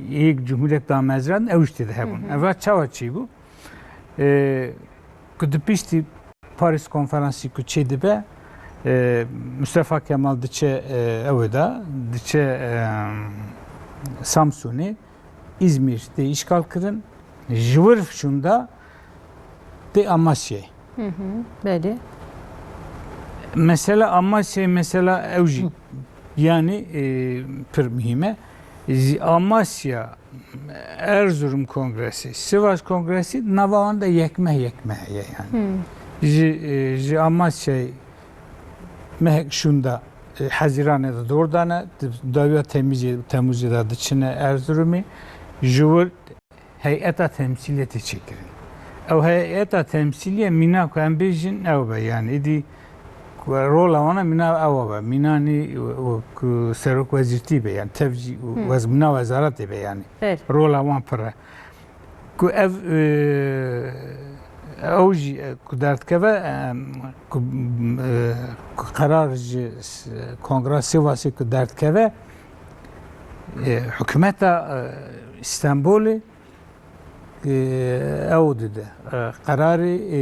Yek cumhuriyet damezrand, ew jî tê de hebûn. Hı hı. Eva çawa çêbû? E, ku di piştî Paris Konferansî ku çê dibe, e, Mustafa Kemal diçe, e, ew da, diçe, e, Samsunê, Îzmîr tê îşgal kirin, ji wir şûnda tê Amasyayê. Hı hı, belê. Mesela Amasyayê, mesela ew jî, Hı. yani, e, pir muhîm e. Ji Amasya Erzurum Kongresi, Sivas Kongresi, nava wan de yek meh, yek meh heye yani. Hmm. Ji, e, ji Amasyayê mehek şûnda, e, Hezîranê de dor dane, di dawiya Temîzê, Temûzê de diçine Erzurumê, ji wir heyeta temsîliyê tê çêkirin. Ew heyeta temsîliyê mîna ku em bêjin ew be yani, îdî Ku rola wana mîna ewa be. Mîna nî, ku serok wezîrtî be, yani tev jî Hmm. wez-, mîna wezaretê be yani. Xêr. Rola wan pir e. Ku ev, e, ew jî, e, ku derdikeve, em, ku, e, ku qerar ji s-, Kongra Sivasê ku derdikeve, e, hikûmeta, e, Stenbolê e, ew dide, e, qerarê, e,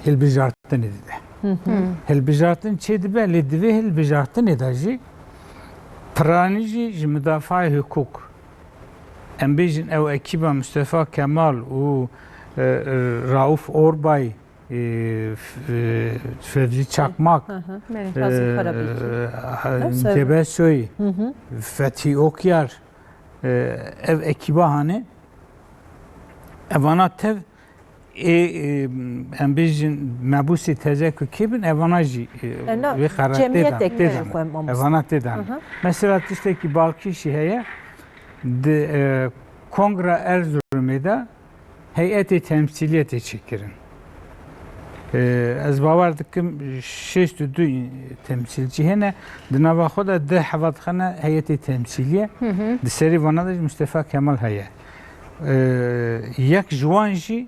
hilbijartinê dide. Hı hı. Hı. Hilbijartin çê dibe, lê di vê hilbijartinê de jî piranî jî ji midafayê hukuk, em bêjin ew ekîba Mustafa Kemal û, e, e, Rauf Orbay, e, f-, e, Fevzi Çakmak, Hı hı. Belê, Fazıl e, Karabekir. e, Ev ser- Gebesoy, Hı hı. Fethi Okyar, e, ev ekîba hane Evana tev ê, ê, em bêjin mebûsê teze ku kê bin, evana jî, ê, Ena vê qerar tê cemiyet dan, ekmeyê tê dan. Xwe mamoste. Evana tê dan. Aha. Mesela tiştekî balkêşî heye, di, e, Kongra Erzurumê de heyetê temsîliyê tê çêkirin. Ee, ez bawer dikim şêst û du temsîlcî hene. Di nava xwe de deh hevat xene heyetê temsîliyê. Di serî vana de jî Mustafa Kemal heye. Ee, yek ji wan jî,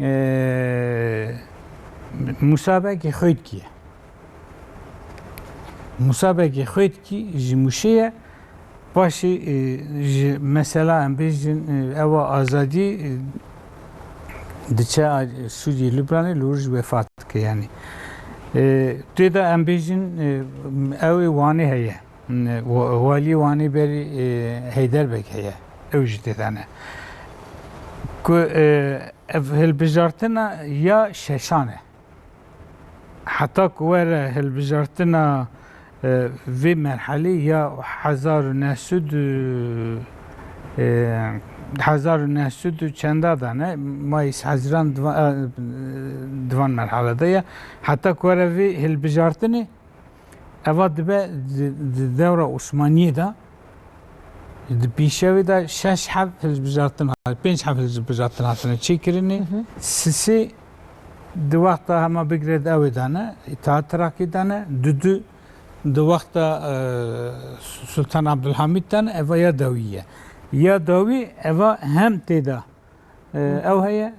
ee, Musa Begê Xwedkî ye. Musa Begê Xwedkî ji Mûşê ye. Paşê, e, ji mesela em bêjin, e, ewa azadî, e, diçe a-, Sûriyê, Lubnanê, li wir jî wefat dike yanî. E, tê de em bêjin, e, ew ê Wanê heye. E, wa-, waliyê Wanê berî, e, Heyder Beg heye. Ew jî tê de ne. Ku, e, ev hilbijartina ya şeşan e. Heta ku were hilbijartina, e, vê merhelê ya hezar û neh sed û, e, hezar û neh sed û çenda de ne, Mayîs, Hezîran divan, e, divan merhele de ye. Heta ku were vê hilbijartinê, eva dibe di, di dewra Osmaniyê de, di pîşevê de şeş heb hilbijartin hat, pênc heb hilbijartin hatine çêkirinê. Sisê di wexta hema bigre di ewê de ne, Îttihat Tirakî de ne, dudu di wexta, e, Sultan Abdulhamîd de ne, eva ya dawî ye. Ya dawî eva hem tê de, e, ew heye,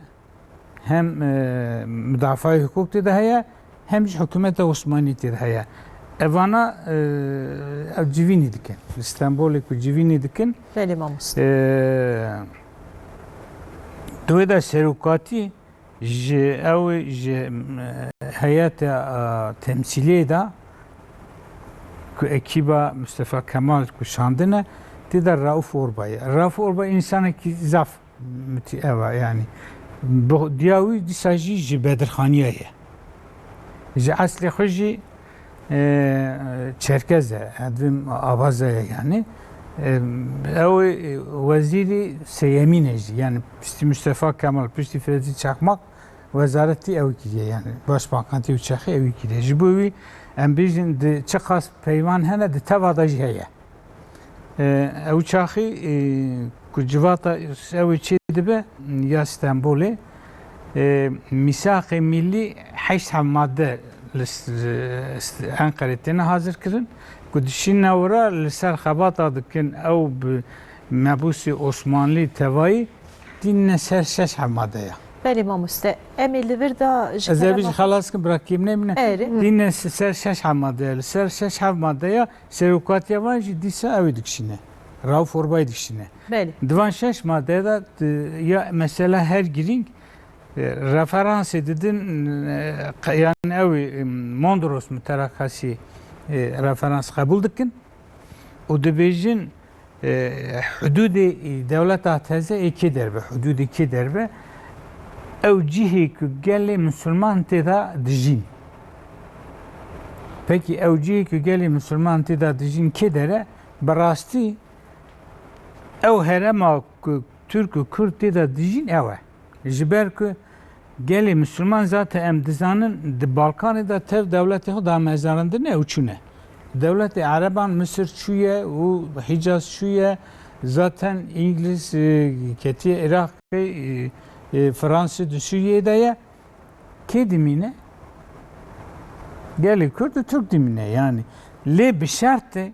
hem, e, mudafaa hukuk tê de heye, hem jî hikûmeta Osmanî tê de heye. Evana, e, ev civînî dikin. Li Stenbolê ku civînî dikin, Belê mamoste. e, di wê de serokatî ji ew ji, e, heyeta, e, temsîliyê de ku ekîba Mustafa Kemal ku şandine, tê de Rauf Orbay. Rauf Orbay însanekî zaf Mitî ev e, yanî. Bi diya wî dîsa jî ji Bedirxaniya ye. Ji eslê xwe jî, e, Çerkez e, edvim Avaza ye yanî. E, ew ê wezîrî sêyemîn e jî. Yanî piştî Mustafa Kemal, piştî Fevzi Çakmak wezaretî ew kiriye. Yanî başbankantî û çaxî ew kiriye. Ji bo wî em bêjin di çiqas peyvan hene di teva de jî heye. E, ew çaxî, e, ku civata ew ê çê dibe ya Stenbolê, e, Mîsaqê Millî heşt heb madde li s-, s-, Enqerê têne hazir kirin, ku dişîne wira li ser xebata dikin ew bi mebûsê Osmanlî tevayî tîne ser şeş heb madde ya. Belê mamoste, em ê li vir de ji Ez ê kerema vî jî xelas kim, bira kêm nemîne. Erê. Tîne s-, ser şeş heb madde ya. Li ser şeş heb madde ya, serokatiya van jî dîsa ew ê dikişîne. Rauf Orbay dikişîne. Belê. Di van şeş madde de, e, ya mesela her girîng, e, referansê didin, e, qe-, yani ew ê, e, Mondros Muterakasî, e, referans qebûl dikin û dibêjin, e, hudûdê, e, dewleta teze ê kê derbe, hudûdê kê derbe, ew cihê ku gelê misilman tê de dijîn. Pekî ew cihê ku gelê misilman tê de dijîn kê dere, bi rastî ew herema ku Tirk û Kurd tê de dijîn ew e. Ji ber ku gelê Misilman zaten em dizanin di Balkanê de tev dewletê xwe damezrandine û çûne. Dewletê Ereban Misir çûye û Hicaz çûye, zaten Îngiliz, e, ketiye Iraqê, e, e, Fransa di Sûriyeyê de ye. Kê dimîne? Gelê Kurd û Tirk dimîne. Yani lê bi şertê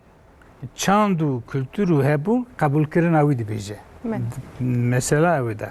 çand û kultur û hebûn qebûlkirina wî dibêje. Me. Mesela ew e de.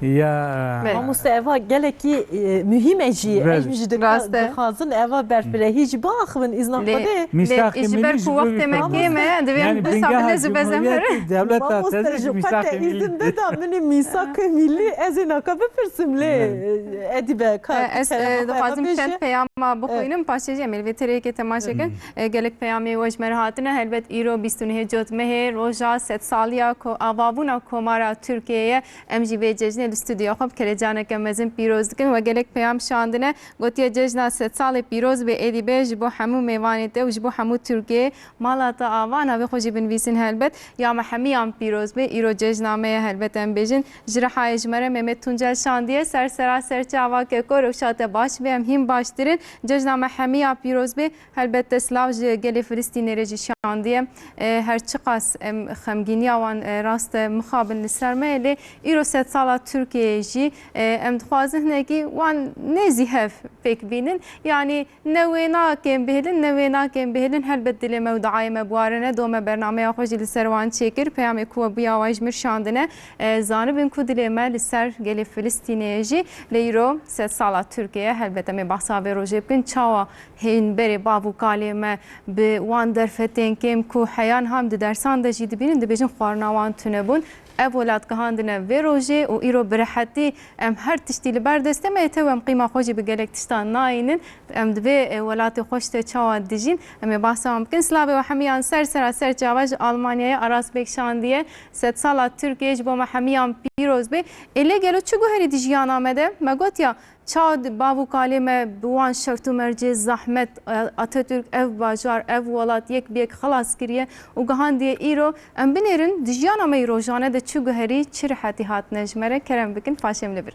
Ya Mamoste, eva gelekî, e, muhîm e jî. Belê. Ez jî dika-, Rast e. Dixwazin eva berfirehî jî biaxivin îzna Lê, Xwedê. lê, Mîsaqê ji ber Millî ku ji bo wextê me kêm e, divê Yanî bingeha hesabine zû bezem Cumhuriyetê herin. Dewleta Mamoste, teze ji ji Mîsaqê Millî. Îzin beda min ê Mîsaqê Millî, ez ê naka bipirsim lê, Evet. e, Edîbe, ka E, ez, e, kerema xwe dixwazim bêje. Çend peyama bixwînim, Evet. paşê jî em ê li vê tereyekê temaşe kin. E, gelek peyamê we ji me re hatine. Helbet îro bîst û nehê Cotmehê roja sedsaliya ko-, avabûna Komara Tirkiyeyê ye. Em jî vê cejnê li stûdyoya xwe bi kelecaneke mezin pîroz dikin. We gelek peyam şandine. Gotiye, cejna sedsalê pîroz be, êdî be ji bo hemû mêvanê te û ji bo hemû Tirkiyeyê. Mala te ava, navê xwe jî binivîsin helbet. Ya me hemiyan pîroz be, îro cejna me ye, helbet em bêjin. Ji Rihayê ji me re Mehmet Tuncel şandiye. Ser sera ser çava keko, rewşa te baş be, em hîn baştir in. Cejna me hemiya pîroz be. Helbet te silav ji gelê Filistînê re jî şandiye. E, her çiqas em xemgîniya wan, e, rast e mixabin li ser me ye, lê îro sedsala Tirkiyeyê jî, e, em dixwazin hinekî wan nêzî hev pêk bînin. Yanî ne wê nakin bihêlin, ne wê nakin bihêlin. Helbet dilê me û diayê me bi wan re ne, do me bernameya xwe jî li ser wan çêkir. Peyamê ku we bûya wan ji min şandine, e, zanibin ku dilê me li ser gelê Filistînê ye jî. Lê îro sedsala Tirkiyê ye. Helbet em ê behsa vê rojê bikin. Çawa hîn berê bav û kalê me bi wan derfetên kêm ku heya niha em di dersan de jî dibînin, dibêjin xwarina wan tune bûn. Ev welat gihandine vê rojê û îro bi rehetî em her tiştî li ber destê me ye. Tew em qîma xwe jî bi gelek tiştan nayînin. Em di vê, e, welatê xweş de çawa dijîn? Em ê behsa wan bikin. Silavê we hemiyan ser sera ser çava ji Almanyayê Aras Bêk şandiye. Sedsala Tirkiyê ji bo me hemiyan pîroz bê. Ê lê gelo çi guherî di jiyana me de? Me gotiya, çawa di bav û kalê me bi wan şert û mercê zehmet, e, Atatürk ev bajar, ev welat yek bi yek xilas kiriye û gihandiye îro? Em binêrin, di jiyana me yî rojane de çi guherî, çi rehetî hatine ji me re? Kerem bikin, paşê em li vir.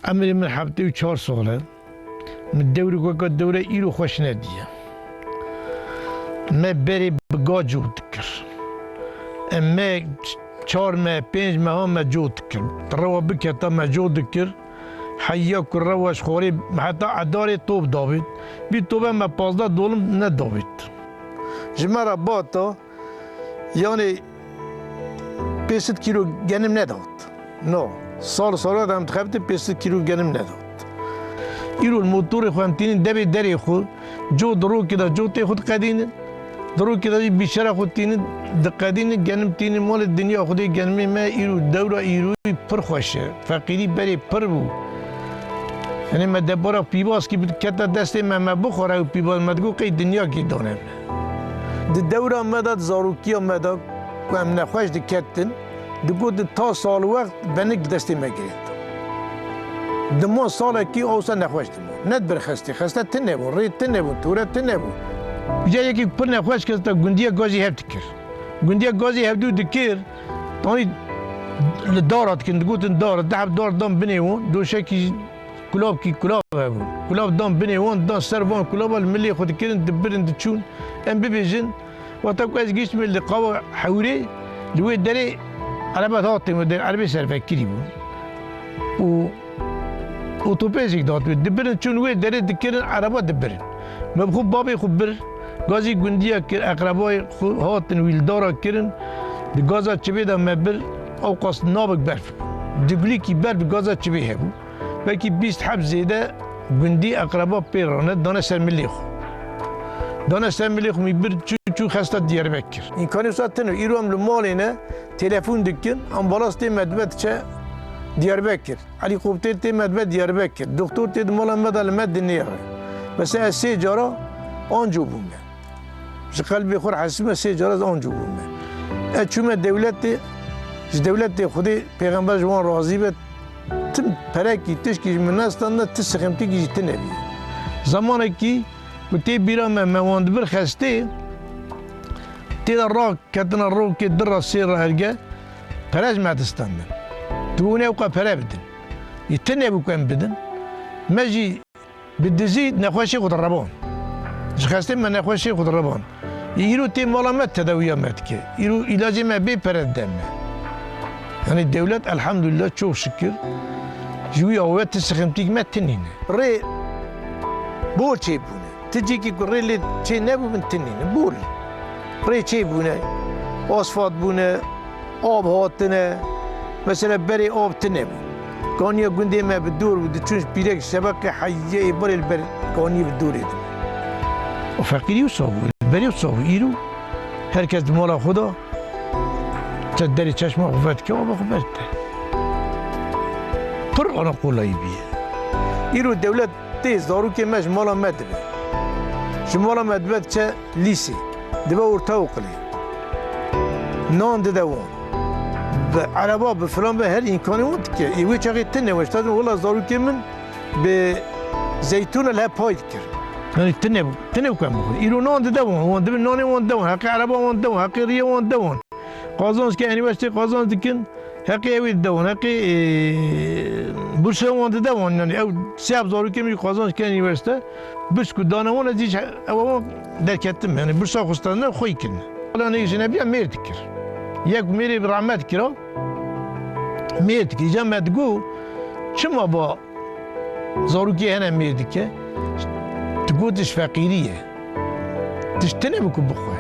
Emrê min heftê û çar sal e. Min dewrek weke dewre îro xweş nediye. Me berê bi ga cot dikir. Em me çar meh, pênc meha me cot dikir. Rewa biketa me cot dikir. Heya ku rewa ji xwarê heta edarê top davêt. Bî tobe me pazdeh dolim nedavêt. Ji me re bata, yanê pênc sed kîlo genim nedat. No. Sal sala de em dixebtin pênc sed kîlo genim nedat. Îro li motorê xwe em tînin devê derê xwe, cot di rokê de cotê xwe diqedînin, di rokê de jî bîşera xwe tînin, diqedînin, genim tînin malê dinya Xwedê genimê me îro dewra îroyî pir xweş e. Feqîrî berê pir bû. Yanê me debara pîvaskî bikete destê me, me bixwara ew pîvaz, me digot qey dinyakî dane me. Di dewra me de, di zarokiya me de ku em nexweş diketin, digotin ta salwext benik bi destê me girêt. Diman salekî awsa nexweş diman. Nedibir xestê. Xeste tune bûn, rê tune bûn, tore tune bûn. Uca yekî pir nexweş kesta gundiya gazî hev dikir. Gundiya gazî hevdû dikir, tanî li dara dikin, digotin dara, dehf dar dan binê wan, doşekî kulabkî kulav hebûn. Kulav dan binê wan, dan ser van kulava li milê xwe dikirin, dibirin, diçûn. Em bibêjin, wexta ku ez gihiştime li qava hewrê, li wê derê erebe hatin, wê derê erebê serfekirî bû. Û otopêzîk dihat wê. Dibirin, çûn wê derê dikirin, ereba dibirin. Me bi xwe babê xwe bir, gazî gundiya kir, eqrebayê xwe hatin wî li dara kirin. Di gaza çivê de me bir, ewqas nabik berf. Du gulîkî berf di gaza çivê hebû. Belkî bîst heb zêde gundî eqreba pê rane, dane ser milê xwe. Dane ser milê xwe, mî bir çû, çû xesta Diyarbekir. Îmkanê wisa tune. Îro em li malê ne, telefon dikin, ambalans tê me dibe diçe Diyarbekir. Helîkopter tê me dibe Diyarbekir. Doktor tê di mala me de li me dinêre. Mesela ez sê cara anco bûme. Ji qelbê xwe re hesîme sê cara ez anco bûme. Ez çûme dewletê, ji dewletê Xwedê pêxember ji wan razî be, tim perekî tişkî ji min nestanda, ti sixemtikî jî tune bî. Zamanekî ku tê bîra me, me wan dibir xestê, tê de ra ketina rokê di ra sê ra herge, pere ji me distendin. Dibûne ewqa pere bidin. Yê tune bû ku em bidin. Me jî bi dizî nexweşê xwe direband. Ji xestê me nexweşê xwe direband. Îro tê mala me tedawiya me dike. Îro îlacê me bê pere dide me. Yanî dewlet elhamdulillah çok şükür ji wî awe ti sixintîk me tinîne. Rê bol çêbûne. Ti cîkî ku rê lê çê nebûbin tinîne. Bol. Rê çêbûne. Asfalt bûne. Av hatine. Mesela berê av tine bû. Kaniya gundê me bi dor bû, diçûn ji pîrek şebeqê heyê ê berê li ber kaniyê bi dorê dibe. O feqîrî wisa bû, berê wisa bû. Îro her kes di mala xwe de, te derê çeşma xwe vedike, ava xwe berdide. Pir ana kolayî bûye. Îro dewlet tê zarokê me ji mala me dibe. Ji mala me dibe diçe lîsê, dibe ortaokulê. Nan dide wan. Bi ereba, bi filan, bi her îmkanê wan dike. Ê wê çaxê tune, we ji te dibin, wela zarokê min bi zeytûna li hev pay dikir. Yanî tune bû, tune bû ku em bixwin. Îro nan dide wan, wan dibin nanê wan dide wan, heqê ereba wan dide wan, heqê riyê wan dide wan. Qazanc ke, unîversîteyê qazanc dikin, heqê ew ê dide wan, heqê, e, bursa wan dide wan. Yanî ew sê heb zarokê min jî qazanc ke unîversîte, burs ku dane wan, ez jî ew wan derketim. Yanî bursa xwe standine xweyî kirine. Wela ne jine biya mêr dikir. Yek mêrê bi rehmet kira, mêr dikir. Îca me digot, çima va zarokê hene mêr dike? Digot, ji feqîrî ye. Tişt tune bû ku bixwe.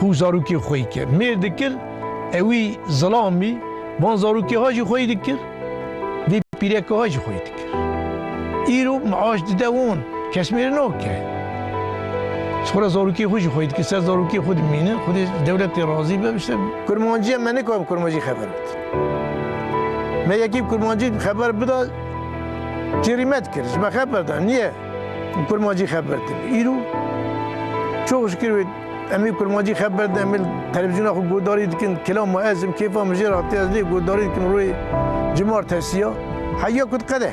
Xwe zarokê xweyî ke. Mêr dikir, ewî zilamî, van zarokê ha jî xweyî dikir, vê pîreka ha jî xweyî dikir. Îro maaş dide wan, kes mêr nake. Ji xwe re zarokê xwe jî xweyî dikir, ser zarokê xwe dimîne, Xwedê dewletê razî be, işte. Kurmanciya me nikam kurmancî xeber bid. Me yekî kurmancî xeber bida, cêrî me dikir, ji me xeber da, niye? Kurmancî xeber didin. Îro çok şükür wê em ê kurmancî xeber didin, em ê li televîzyona xwe guhdarî dikin, kilama ez im, kêfa min jê re hatiye, ez lê guhdarî dikim rûyê cumartesiya. Heya ku diqede.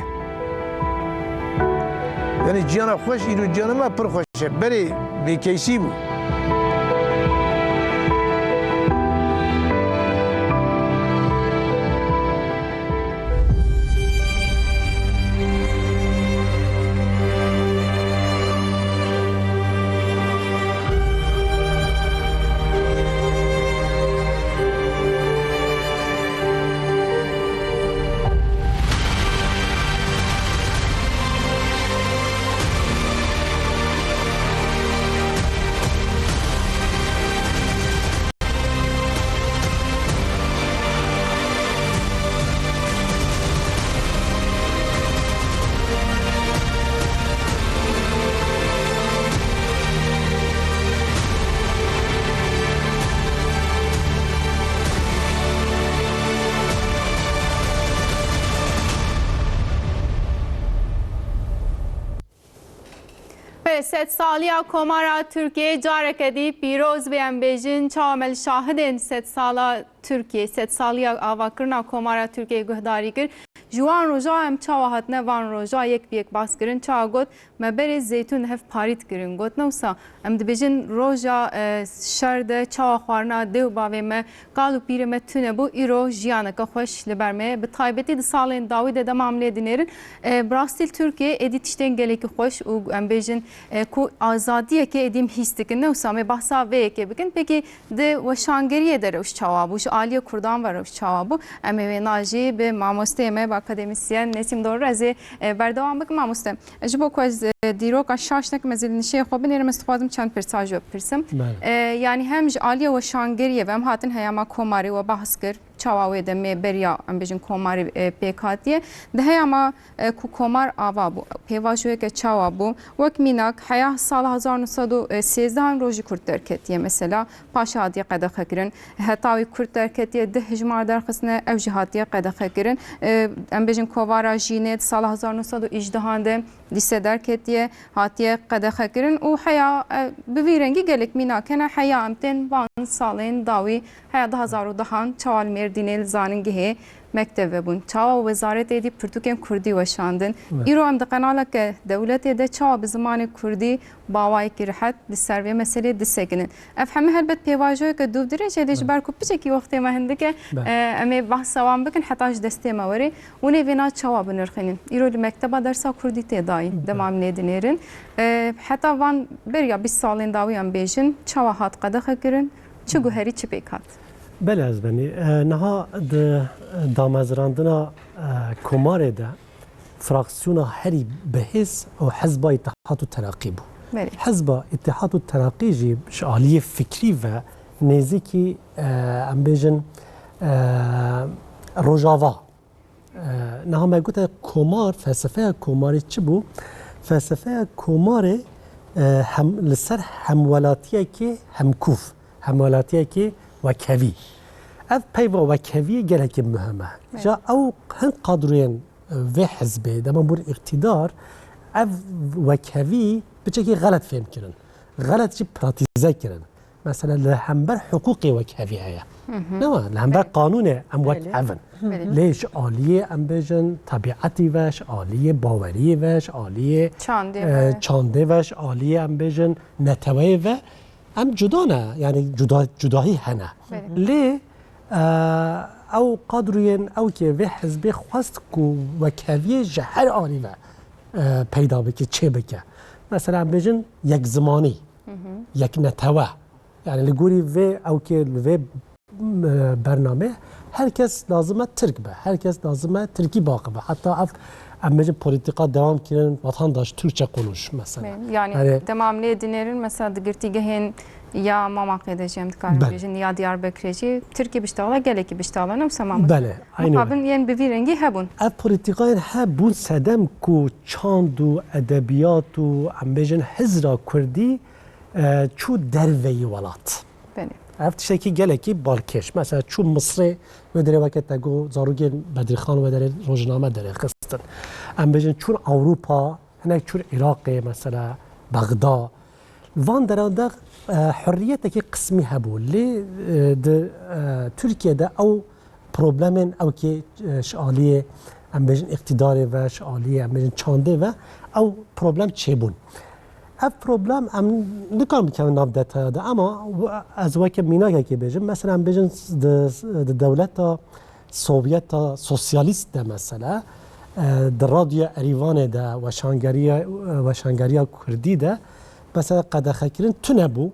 Yanî ciyana xweş, îro ciyana me pir xweş e. Berê bêkeysî bû. Bi sedsaliya Komara Tirkiyê careke dî pîroz bê, em bêjin, çawa me li şahidên sedsala Tirkiyê, sedsaliya avakirina Komara Tirkiyê guhdarî kir. Ji wan roja em çawa hatine van roja yek bi yek bas kirin, çawa got, me berê zeytûn hev parît kirin. Got, ne wisa, em dibêjin roja, e, şer de çawa xwarina dê û bavê me, kal û pîrê me tune bû, îro jiyaneke xweş li ber me ye. Bi taybetî di salên dawî de dema em lê dinêrin, e, bi rastî li Tirkiyê êdî tiştên gelekî xweş û em bêjin, e, ku azadiyeke êdî em hîs dikin. Ne wisa em ê behsa vê yekê bikin. Pekî di weşangeriyê de rewş çawa bû? Ji aliyê Kurdan ve rewş çawa bû? Em ê wêna jî bi mamosteyê me, bi akademîsyen Nesîm Dorû ez ê, e, berdewam bikim. Mamoste, ji bo ku ez, e, dîroka şaş nekim, ez ê li nişeyê xwe binêrim, ez dixwazim çend pirsa ji we bipirsim. Belê. E, yanî hem ji aliyê weşangeriyê ve em hatin heyama Komarê we behs kir, çawa wê demê beriya, em bêjin, Komarê, e, pêk hatiye. Di heyama, e, ku Komar ava bû, pêvajoyeke çawa bû? Wek mînak, heya sala hezar neh sed û sêzdeh an rojî Kurd derketiye mesela, paşê hatiye qedexekirin. Heta wî Kurd derketiye, di hejmar derxistine, ew jî hatiye qedexekirin. E, em bêjin kovara Jînê di sala hezar neh sed û hejdehan de dîse derketiye, hatiye qedexekirin û heya, e, bi vî rengî gelek mînak hene, heya em tên van salên dawî, heya du hezar û dehan çawa li Mêrdînê li zanîngehê mekteb vebûn. Çawa wezaretê dî pirtûkên kurdî weşandin. Evet. Îro em di qenaleke dewletê de çawa bi zimanê kurdî bi awayekî rihet li ser vê meselê disekinin. Ev heme helbet pêvajoyeke dûvdirêj e, lê ji ber ku piçekî wextê me hindik e, Be. e, em ê behsa wan bikin heta ji destê me werê. Hûn ê vêna çawa binirxînin? Îro li mekteba dersa kurdî tê dayî, Be. dema em lê dinêrin. E, heta van beriya bîst salên dawî em bêjin, çawa hat qedexekirin? Çi guherî, çi pêk hat? Belê, ez benî. E, niha di, e, damezrandina, e, komarê de fraksiyona herî bihêz û Hizba Îtîhat û Teraqî bû. Belê. Hizba Îtîhat û Teraqî jî ji aliyê fikrî ve nêzîkî, e, em bêjin, e, Rojava. E, niha me gote komar, felsefeya komarê çi bû? Felsefeya komarê, e, hem, li ser hemwelatiyekê hemkûf, hemwelatiyekê wekhevî. Ev peyva wekheviyê gelekî muhim e. Evet. Ja ew hin kadroyên, e, vê hizbê, dema bûn îqtîdar, ev wekhevî piçekî xelet fêm kirin. Xelet jî pratîze kirin. Mesela li hember hiqûqê wekhevî heye. Hı hı. Ne wa? Li hember Belê. qanûnê em Belê. wekhev in. Belê. Lê ji aliyê em bêjin tebietî ve, ji aliyê baweriyê ve, ji aliyê, Çandê e, ve. çandê ve, ji aliyê em bêjin neteweyê ve em cuda ne. Yani cuda, cudahî hene. Belê. Lê, e, ew qadroyên ew ke vê hizbê xwest ku wekheviyê ji her alî ve, e, peyda bike, çê bike. Mesela em bêjin yek zimanî, Hı hı. yek netewe. Yani li gorî vê ew ke li vê, e, bernamê her kes lazim e Tirk be. Her kes lazim e Tirkî biaxive. Heta ev, em bêjin, polîtîka dewam kirin, vatandaş Türkçe konuş mesela. Belê. Yani Yani dema em lê dinêrin, mesela di girtîgehên ya Mamaqê de jî em dikarin Belê. bêjin, ya Diyarbekirê jî Tirkî biştexile, gelekî biştexile ne wisa mamoste? Belê, aynî Mixabin wê. yên bi vî rengî hebûn. Ev polîtîkayên hebûn sedem ku çand û edebiyat û em bêjin hizra kurdî, e, çû derveyî welat. Belê. Ev tiştekî gelekî balkêş. Mesela çû Misrê, wê derê weke te got, zarokên Bedirxan wê derê rojname derêxistin. Em bêjin çûn Ewropa, hinek çûn Iraqê, mesela Bexda. Van deran de, e, hurriyetekî qismî hebû. Lê, e, di, e, Tirkiye de ew problemên ew kê, e, ji aliyê, em bêjin, îqtîdarê ve, ji aliyê, em bêjin, çandê ve, ew problem çêbûn. Ev problem em nikarin bikevin nav detaya de, ama w-, ez weke mînakekê bêjim. Mesela em bêjin di, di dewleta Sovyeta sosyalîst de mesela, e, di Radyoya Erîvanê de weşangeriya, weşangeriya kurdî de mesela qedexekirin tune bû.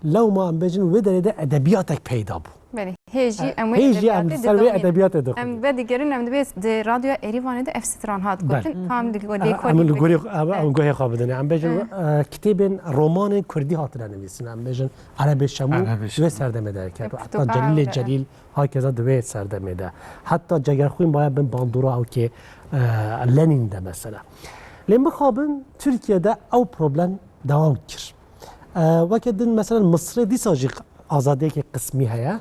Lewma em bêjin wê derê de edebiyatek peyda bû. Belê. Hê jî E, em wê hê jî em edebiyatê ser wê didomînin. edebiyatê dixwînin. Em vedigerin, em dibê di Radyoya Erîvanê de ev stran hat Belê. gotin. Ka em li, lê Em, kolî em li gorî, bikin. em, Belê. em guhê xwe bidin. Em bêjin, Hı. e, kitêbên romanên kurdî hatine nivîsin. Em bêjin Erebê Şemû Erebê di wê Şemû. serdemê de ket. E, Heta pirtûka Celîlê ew de. Celîl hakeza di wê serdemê de. Heta Cegerxwîn baya bin bandora ew kê, e, Lenîn de mesela. Lê mixabin Tirkiye de ew problem dewam kir. E, weke din mesela Misrê dîsa jî azadiyekê qismî heye.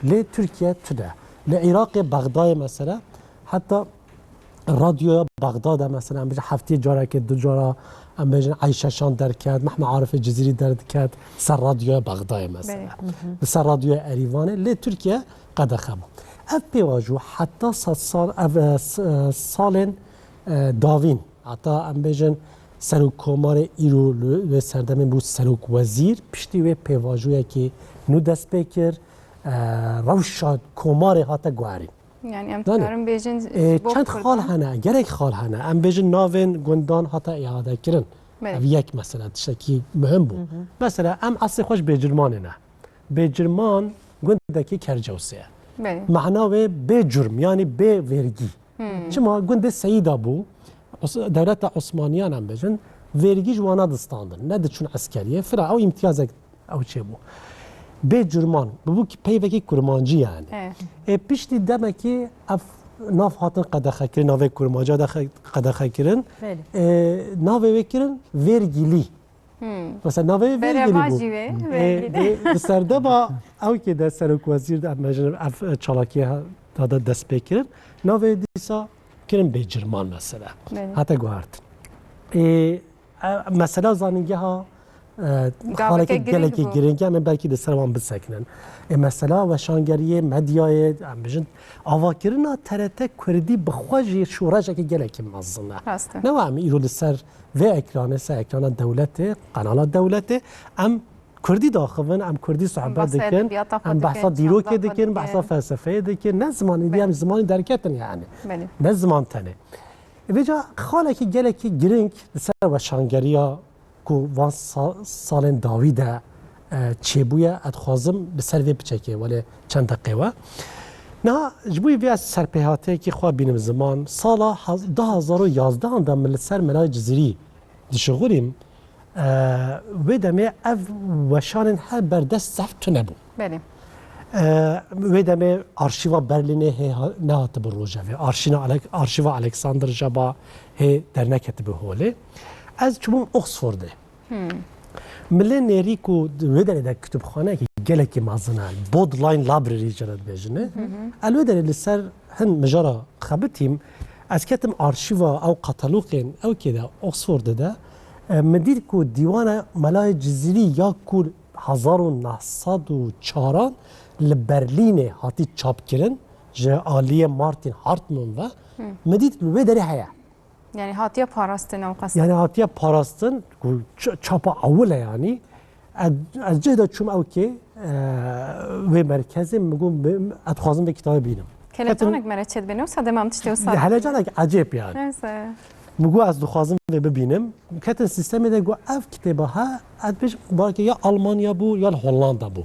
Lê Tirkiye tune. Li Iraqê Bexdayê mesela heta Radyoya Bexda de mesela, em bêjin heftiyê carekê du cara, em bêjin Eyşe Şan derket, Mehmet Arifê Cizîrî derdiket, ser Radyoya Bexdayê mesela. Belê. Hı hı. Li ser Radyoya Erîvanê, lê Tirkiye qedexe bû. Ev pêvajo heta sed sal, ev, e, s-, e, salên, e, dawîn, heta em bêjin serokkomarê îro li wê serdemê bû serokwezîr, piştî wê pêvajoyekê nû dest pê kir, e, rewşa komarê hate guherîn. Yani em Danê. dikarin bêjin E, ji bo çend xal Kurdan. hene, gelek xal hene. Em bêjin navên gundan hate îade kirin. Belê. Ev yek mesela tiştekî muhim bû. Hı hı. Mesela em eslê xwe ji Bêcirmanê ne. Bêcirman gundekî Kercewsê ye. Belê. Mehna wê bê curm, yani bê vergî. Hmm. Çima gundê Seyîda bû, Os-, dewleta Osmaniyan em bêjin, vergî ji wana distandin. Ne diçûn eskeriyê, fira ew îmtiyazek ew çêbû. Bê curman, bi bû ki peyvekî kurmancî yani. Evet. E, piştî demekî ev nav hatin qedexekirin, navê kurmancî de xe-, qedexekirin. Belê. E, navê wê kirin vergîlî. Hmm. Mesela navê Bereva vergîlî bû. jî wê, E, vergîlî. di, di serdema ew kê de serokwezîr de, em bêjin ev, e, çalakiyê ha-, da, da dest pê kirin. Navê dîsa kirin bêcirman mesela. Belê. Hate guhertin. E, E, mesela zanîngeha, e, Gaveke xaleke girîng gelekî bû. Girîng e, em ê belkî li ser wan bisekinin. Ê, mesela weşangeriyê, medyayê, em bijin, avakirina T R T Kurdî bi xwe jî şoreşekî gelekî mezin e. Rast e. Ne wa em îro li ser vê ekranê, ser ekrana dewletê, qenala dewletê, em Kurdî daxivin, em Kurdî sohbet dikin, em behsa dîrokê dikin, behsa felsefeyê dikin, ne zimanî, em zimanî derketin yani. Belê. Ne ziman tenê. Vêca xalekî gelekî girîng li ser weşangeriya ku van sa-, salên dawî de, e, çêbûye, ez dixwazim li ser vê piçekê welê çend deqê we. Niha ji bo vê ez serpêhatiyekî xwe bînim ziman, sala haz-, du hazar û yazdehan de min li ser Melayê Cizîrî dişixulîm, e, wê demê ev weşanên her berdest zehf tune bûn. Belê. E, wê demê arşîva Berlînê hê ha-, nehatibû rojevê. Arşîna Alek-, arşîva Alexander Jaba hê derneketibû holê. Ez çûbûm Oxfordê. Hmm. Min lê nêrî ku di wê derê de kutubxaneyekî gelekî mezin e, Bodleian Library jê re dibêjin. Hı hı. Ez li wê derê li ser hin mijara xebitîm, ez ketim arşîva ew kataloqên ew kê de, Oxfordê de, e, min dît ku dîwana Melayê Cizîrî ya ku hezar û neh sed û çaran li Berlînê hatî çapkirin, ji aliyê Martin Hartmann ve, Hı. min dît li wê derê heye. Yani hatiye parastin ew qas. Yani hatiye parastin, ku ç-, çapa ewil e yani. Ez, ez cih de çûm ew kê, e, wê merkezê, min got, bi-, ez dixwazim vê kitabê bînim. Kelecanek Ketim- me re çêdibê, ne wisa dema em tiştê wisa Helecanek ecêb yani. Neyse. Min got, ez dixwazim vê bibînim. Ketin sîstemê de got, ev kitêba ha, ez dibêjim, belkî ya Almanya bû, ya li Hollanda bû.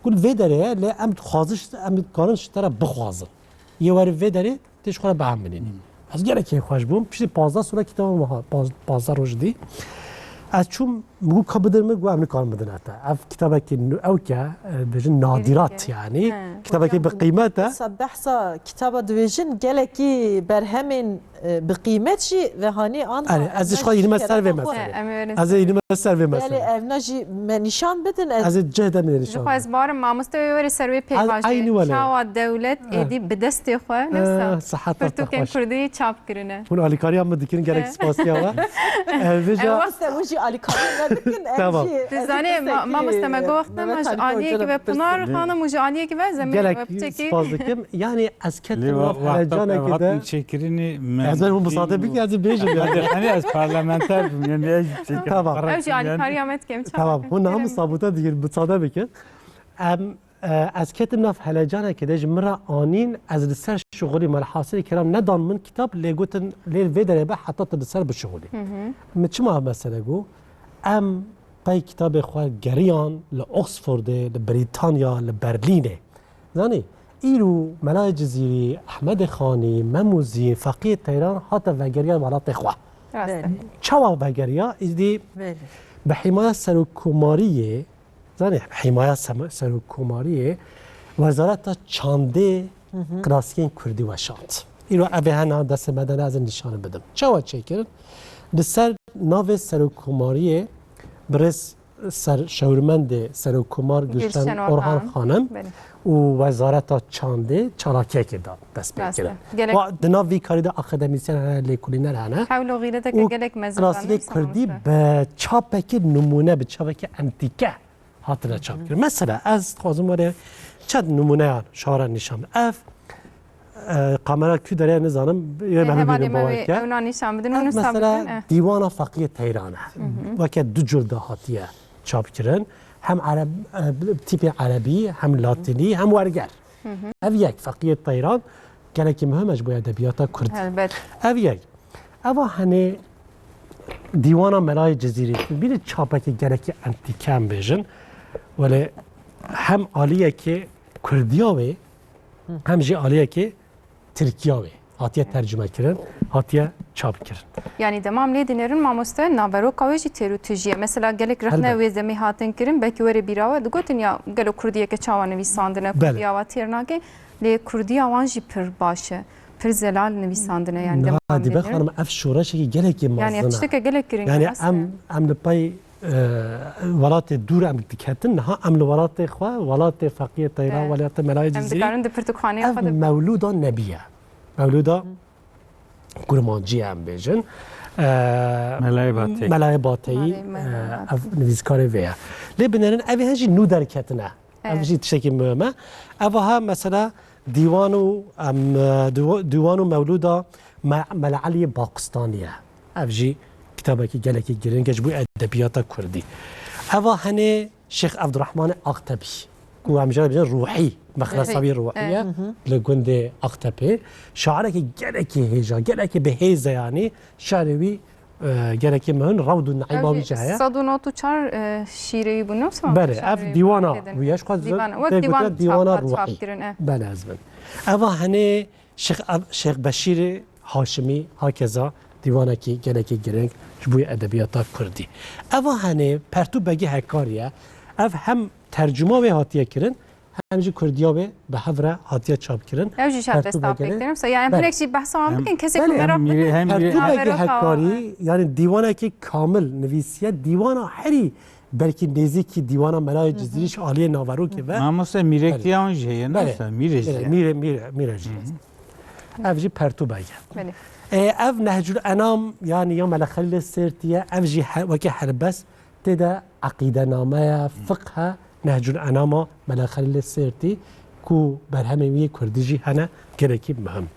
Got, vê derê ye, lê em dixwazin, em dikarin ji te re bixwazin. Yê were vê derê, tê ji xwe re biheminînî. Hmm. Ez gelekî xweş bûm. Piştî pazdeh sala kitaba min hat, paz-, pazdeh roj dî. Ez çûm, min got ka bidin min, got em nikarin bidine te. Ev kitabekî nu-, ew ke, e, dibêjin nadirat Girîng e. yani. He. Kitabekî Hocam, bi qîmet e. Wisa behsa kitaba dibêjin, gelekî berhemên, e, bi qîmet jî ve hanî an Erê, ez ji xwe yînime ser vê meselê. He, em ê werin Ez ê ser. yînime ser vê Belê, meselê. evna jî me nîşan bidin, ez Ez ê cih de min Ji nîşan xwe bidin. ez barim mamoste wê were ser wê Ez pêvajoyê. Eynî wele. Çawa dewlet Eh. êdî bi destê xwe, ne wisa Eh, sihet pirtûkên kurdî çap kirine. Hûn alîkariya min dikin, gelek Eh. spasiya we. Eh, vêca Ew wasta hûn jî alîkarî me dikin, em Tamam. jî, Tu ez zanî, ma-, mamoste me got, wexta me ji aliyekî ve Pinar Xanim û ji aliyekî ve Zemîn Gelek ve piçekî. spas dikim. Yani ez ketim Lê nav wa-, wexta helecanekê de. hatin çêkirinê me Ez ben hûn misade bikin, ez ê bêjim yani. Hadi, hani ez parlamenter bim, yani ez çêkirim. Tamam. Ew jî alîkariya me dikim, çawa Tamam, bikim? hûn niha Kerem. min sabote dikin, misade bikin. Em, e, ez ketim nav helecanekê de ji min re anîn, ez li ser şixulî me, li hasilê kelam nedan min kitab, lê gotin, lê vê derê be heta tu li ser bişixulî. Hı hı. Min çima ev mesele got? Em pey kitabê xwe geriyan li Oxfordê, li Brîtanya, li Berlînê. Zanî, îro Melayê Cizîrî, Ehmedê Xanî, Memûzî, Feqiyê Teyran hate vegeriya welatê xwe. Rast e. Belê. Çawa vegeriya? Îdî Belê. bi hîmaya serokkomariyê, zanî, hîmaya seme-, serokkomariyê Wezareta Çandê Hı hı. klasikên Kurdî weşand. Îro ev ê hena destê me de ne, ez ê nîşanê bidim. Çawa çêkirin? Li ser navê serokkomariyê birêz ser şewirmendê Serokkomar Gülşen Gülşen Orhan Orhan. Xanim Belê. û Wezareta Çandê çalakiyekê da dest pê Rast e. kirin. Gelek Wa di nav vî karî de akademîsyen hene, lêkolîner hene. Hewl û xîreteke Û gelek mezin klasikê kurdî bi çapekî nimûne, bi çapekî entîke hatine çap kirin. Mesela ez dixwazim were çend nimûneyan şara nîşan. Ev E, kamera kû derê nizanim, yê Ê, me hevalê bibînin me bawer wê ke. ewna nîşan bidin, Ev û nûsa mesela bidin, e. Dîwana Feqiyê Teyran e. Hı hı. Weke du cilda hatiye çap kirin. Hem Ereb, e, tîpê Erebî, hem Latînî, hem werger. Hı hı. Ev yek, Feqiyê Teyran, gelekî muhim e ji bo edebiyata Kurdî. Helbet. Ev yek. Eva henê Dîwana Melayê Cizîrî. Bîrî çapekî gelekî entîke em bêjin. Welê hem aliyekê Kurdiya wê, hem jî aliyekê Tirkiya wê hatiye tercüme kirin, hatiye çap kirin. Yani dema em lê dinêrin mamoste, naveroka wê jî têr û tijî ye. Mesela gelek rexne Helbet. wê demê hatin kirin, belkî were bîra we, digotin ya gelo kurdiyeke çawa nivîsandine, Belê. kurdiya wa têr nake, lê kurdiya wan jî pir baş e, pir zelal nivîsandine yani. Niha dema em dîbe dinêrin. xanim, ev şoreşekî gelekî Yani mezin e. tişteke gelek giring e, Yani rast e. em, em li pey e, welatê dûr em diketin, niha em li welatê xwe, welatê Feqiyê Teyran, E, welatê Melayê Cizîrî, em dikarin di pirtûkxaneyê ev xwe de mewlûda nebî ye. Mewlûda Hı. kurmancî ye em bêjin. e, Melayê Bateyî. Melayê Bateyî, Melayê, Melayê e, Bateyî. Ev nivîskarê vê ye. Lê binêrin, ev hê jî nû derketine. Ev Evet. jî tiştekî muhim e. Eva ha mesela dîwan û, em, e, dîwa-, dîwan û mewlûda Me-, Mela Eliyê Baqistanî ye. Ev jî kitabekî gelekî giring e ji bo edebiyata kurdî. Eva henê Şêx Evdirehmanê Aqtebî, ku em jê re bêjin Ruhî, mexlesa Ruhî. wî Ruhî ye, Evet. li gundê Aqtepê. Şairekî gelekî hêja, gelekî bi hêz e, yanî şiirê wî, e, gelekî mehun, rewd û neîma wî jî heye. Sed û nod û çar, e, şîrê wî bûn, ne wisa? Belê, ev şiirê dîwana wî ye, ji xwe Dîwana, wek tê dîwan gotiye dîwana çap, Ruhî. çap kirin, e. Belê, ez bin. Eva henê Şêx Ev-, Şêx Beşîrê Haşimî, hakeza dîwanekî gelekî giring ji bo edebiyata kurdî. Eva henê Pertû Begê Hekkarî ye. Ev hem tercuma wê hatiye kirin, hem jî kurdiya wê bi hev re hatiye çapkirin. Ew jî şer Pertû desta Begê pê re. kirin. Sa, yani Belê. hinek jî behsa wan Hem bikin, kesê Belê. ku Hem merak mîrê-, bikin. hem mîrê- Pertû Begê Naveroka Hekkarî, yani dîwanekî kamil nivîsiye. Dîwana herî belkî nêzîkî dîwana Melayê Hı hı. Cizîrî ji aliyê naverokê ve. Mamoste, mîrektiya Belê. wan jî heye, Belê. ne wisa? Mîrê jî Belê. ye. Mîrê, mîrê, mîrê jî Hı hı. ye. Ev jî Pertû Begê. Belê. E, ev Nehcul Enam, yani ya Mela Xelîlê Sêrtî ye, ev jî he-, weke helbest tê de eqîdename ye, fiqh e, Nehcul Enama Mela Xelîlê Sêrtî, ku berhemên wî yê kurdî jî hene, gelekî muhim.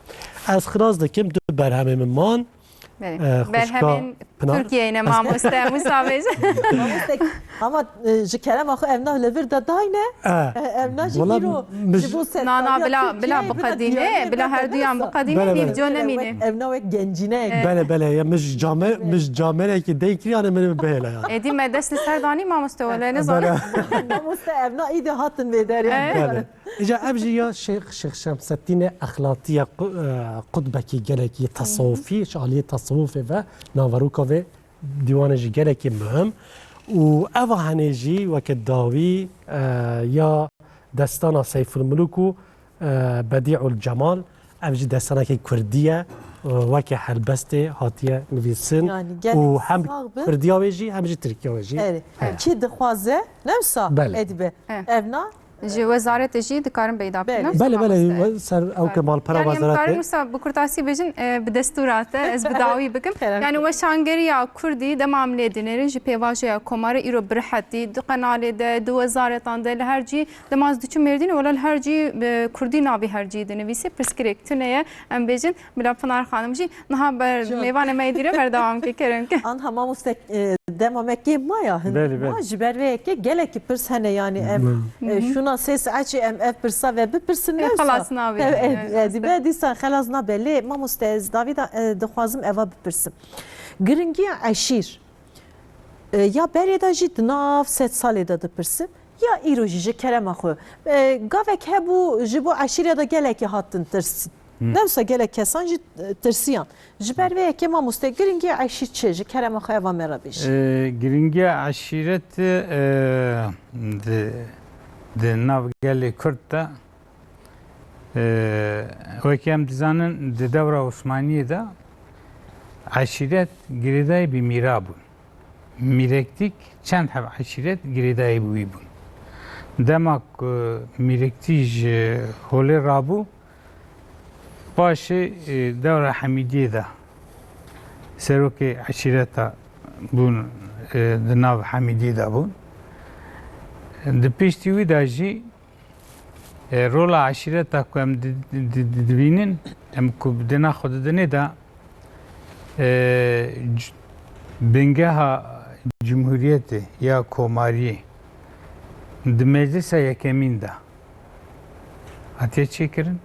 Ez xilas dikim, du berhemên min man. Belê. E, xwişka Berhemên Pinar. Tirkiyeyê ne mamoste, wisa bêje. Mamoste, ama, e, ji kerema xwe ev nav li vir de dayne. E, E, ev nav ji wala îro, mij- ji bo ser Nana, bila, bila biqedîne, bila her duyan biqedîne, Bele, bele. nîvco nemîne. Ev nav wek gencîne. E. Bele, bele, ya mij came-, mij camerekî dey kirî, yani min bihêle ya. Êdî me dest li ser danî mamoste, wele, E, nizanim. bele. Mamoste, ev nav îdî hatin vê derê. E. Bele. Îca ev jî ya Şêx, Şêx Şemseddînê Exlatî ye, qu-, e, qutbekî gelekî tesewufî, ji aliyê tesewufê ve naveroka vê dîwanê jî gelekî muhim. Û eva henê jî weke dawî, e, ya destana Seyfulmuluk û, e, Bedîul Cemal, ev jî destanekî kurdî ye, e, weke helbestê hatiye nivîsin Yani gelek û hem sax bin. kurdiya wê jî hem jî tirkiya wê jî Erê. heye. Kî dixwaze, ne wisa Belê. êdî be. He. Ev nav Ji wezaretê jî dikarin peyda bikin, Belê. ne? Belê, belê, Mamoste. we-, ser ew ke malpera Yani, em wezarate. karin wisa bi kurtasî bêjin, e, bi destûra te, ez bi dawî bikim. Kerem. Yani, weşangeriya kurdî dema em lê dinêrin ji pêvajoya Komarê îro bi rihetî, di qenalê de, di wezaretan de, li her cî, dema ez diçim Mêrdînê, wela li her cî, e, kurdî navî her cî dinivîsî, pirsgirêk tune ye, em bêjin, Bila Pinar Xanim jî niha ber Can. mêvanê me yê dîre berdewam ke, kerem ke. Anha mamoste, e, dema me kêm maya hin Belê, belê. ma, ji ber vê yekê gelekî pirs hene, yani em, Hı. e, şûna sê saet jî em ev pirsa ve bipirsin, E, ne wisa? xelas nabe. E, e, Evet. e, dibe dîsan xelas nabe. Lê mamoste, ez davî da, e, dixwazim eva bipirsim. Giringiya eşîr, e, ya berê de jî di nav sed salê de dipirsim, ya îro jî ji kerema xwe. E, gavek hebû ji bo eşîrê de gelekî hatin tirs. Hmm. Ne wisa gelek kesan jî, e, tirsiyan. Ji ber vê yekê mamoste, giringiya eşîr çi? Ji kerema xwe eva me re bêje. E, giringiya eşîret, e, di, di nav gelê Kurd de, e, wekî em dizanin, di dewra Osmaniyê de eşîret girêdayî bi mîra bûn. Mîrektîk çend heb eşîret girêdayî bi wî bûn. Dema ku mîrektî ji holê rabû, paşê, e, dewra Hemîdiyê de serokê eşîreta bûn, e, di nav Hemîdiyê de bûn. Di piştî wî de jî E, rola eşîreta ku em di-, di-, di-, dibînin, em ku bi dina xwe didinê de, e, c-, bingeha cumhuriyetê ya komariyê di meclisa yekemîn de hatiye çêkirin.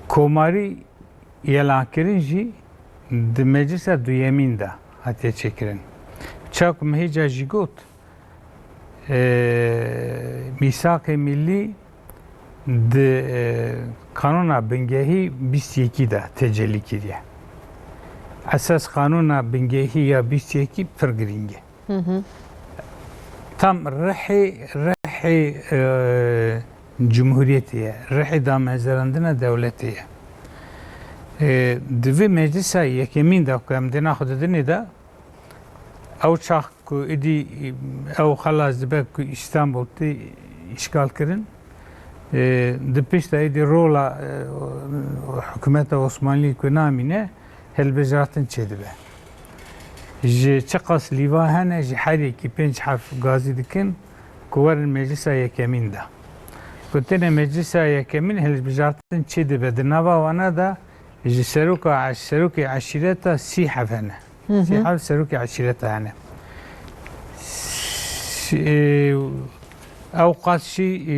Komarî yelankirin jî di meclisa duyemîn de hatiye çêkirin. Çaku me hêca jî got, e, Mîsaqê Millî di, e, Kanûna Bingehî bîst yekî de tecellî kiriye. Esas Kanûna Bingehî ya bîst yekî pir girîng e. Hı hı. Tam rihê, rihê, e, cumhuriyetê ye, rihê damezrandina dewletê ye. E, di vê meclisa yekemîn de ku em dêna xwe didinê de, ew çax ku êdî ew xelas dibe ku Îstanbul tê îşgal kirin, e, di pişta êdî rola, e, hikûmeta Osmanlî ku namîne, hilbijartin çêdibe. Ji çiqas lîva hene, ji her yekî pênc hef gazî dikin ku werin meclisa yekemîn de. Ku têne meclisa yekemîn hilbijartin çêdibe. Di nava wana de ji seroka eş-, serokê eşîreta sî heb hene. Sî heb serokê eşîreta hene. Sî-, e, ew qas jî, e,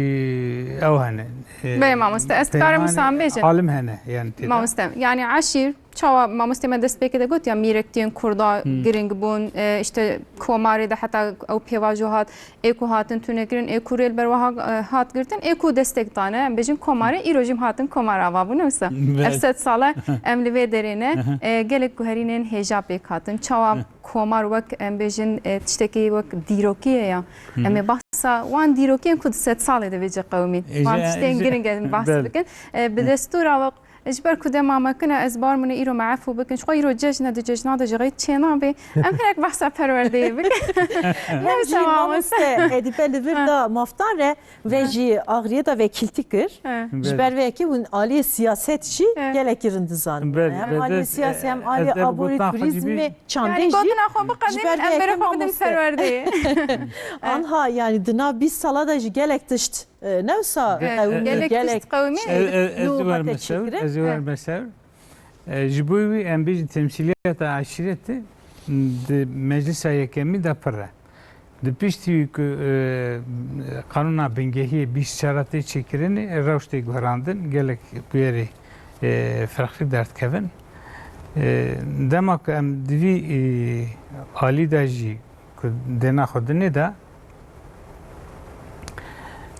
ew hene. E, Belê mamoste, ez dikarim peymanê wisa bêjim. Alim hene, yani têde. Mamoste, yani eşîr, çawa mamostê me destpêkê de got ya mîrektiyên Kurda Hmm. giring bûn, e, işte komarê de heta ew pêvajo hat, ê ku hatin tune kirin, ê ku rê li ber we ha-, e, hat girtin, ê ku destek dane, em bêjin komarê, îro jî em hatin komar ava bûn, ne wisa? Belê. Ev sed sal e, em li vê derê ne, Aha. e, gelek guherînên hêja pêk hatin. Çawa Hı. komar wek, em bêjin, e, tiştekî wek dîrokî ye ya. Hı. Em ê bahsa wan dîrokiyên ku di sed salê de vê cî qewimîn. Ê, Wan jî, tiştên jî, giring in bahs belê. bikin. E, bi destûra we Ji ber ku dema me kin e, ez bawer min e îro me efû bikin. Ji xwe îro cejn e, di cejna de jixê çê nabê. Em hinek behsa perwerdeyê bikin. Hem jî Neyse, mamoste. mamoste Edîpe li vir da maftan re ve jî axriyeta vekiltî kir. He. Ji ber vê yekê hûn aliyê siyaset jî He. gelekî rind dizanin. Ber-, Hem ber-, aliyê ber-, siyasî hem e, aliyê ez ê aborî gotina xwe jî turizmê bî- çandê Yani jî gotina xwe biqedîn, ji ber vê em berê yekê xwe bidin mamoste. perwerdeyê. Anha yani di nav bîst sala de jî gelek tişt E, ne wisa E, qewimî, gelek gelek tişt qewimî. E, e, ez ê werime ser, ez ê werime ser. E, ji bo wî em bêjin temsîliyeta eşîretê di meclisa yekemî de pir e. Di piştî wî ku, e, qanûna bingehiyê bîst çar tê çêkirinê, rewş tê guherandin, gelek bûyerê, e, ferqî derdikevin. E, dema ku em di vî, e, alî de jî ku dêna xwe dinê de.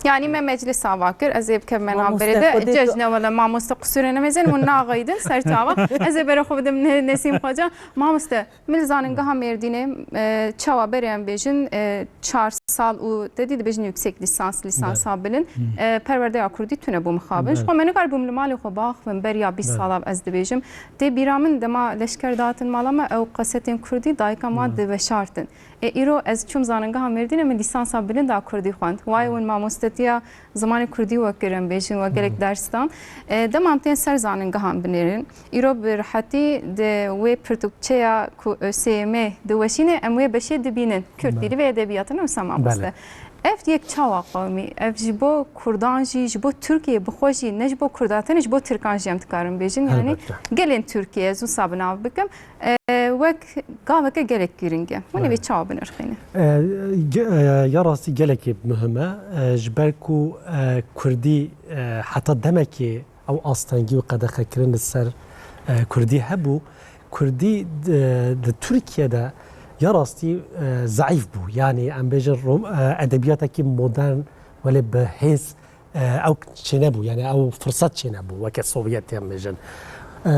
Yani me meclis ava kir, ez ê bikevime nav Mamoste berê de. Xwedê tu- Cejne wele mamoste qusûrê nemêzin, hûn naxeydin ser çava. Ez ê berê xwe bidim Ne-, Nesîm Xoca. Mamoste, min li Zaningeha Mêrdînê, e, çawa berê em bêjin, e, çar sal û te dî dibêjin yüksek lisans, lisansa Bele. bilind, Hı. e, perwerdeya kurdî tune bû mixabin. Ji Bele. xwe me nikar bûm li malê xwe biaxivim, beriya bîst Bele. sala ev ez dibêjim. Tê bîra min dema leşker dihatin mala me, ew qesetên kurdî dayika me Bele. diveşartin. E, îro ez çûm Zaningeha Mêrdînê, min lîsansa bilind a kurdî xwend. Way hûn mamostetiya zimanê kurdî we kir, em bêjin, we gelek ders dan. E, dema em tên ser zaningehan binêrin, îro bi rehetî di wê pirtûkçeya ku ÖSYM diweşîne, em wê beşê dibînin. Kurdî li vê edebiyatê, ne wisa mamoste? Belê. Ev yek çawa qewimî? Ev ji bo kurdan jî, ji bo Tirkiyê bi xwe jî, ne ji bo kurdan tenê, ji bo tirkan jî em dikarin bêjin. Yani Elbette. gelên Tirkiyê, ez wisa bi nav bikim. E, wek gaveke gelek girîng e. Hûn ê vê Belê. çawa binirxînin? E, ge-, e, ya rastî gelekî muhim e. E, ji ber ku, e, kurdî, e, heta demekê ew astengî û qedexekirin li ser, e, kurdî hebû, kurdî, e, di Tirkiye de ya rastî, e, zeîf bû. Yani em bêjin rom-, e, edebiyatekî modern welê bi hêz e, ew çênebû, yani ew firsat çênebû, weke Sovyetê em bêjin. E,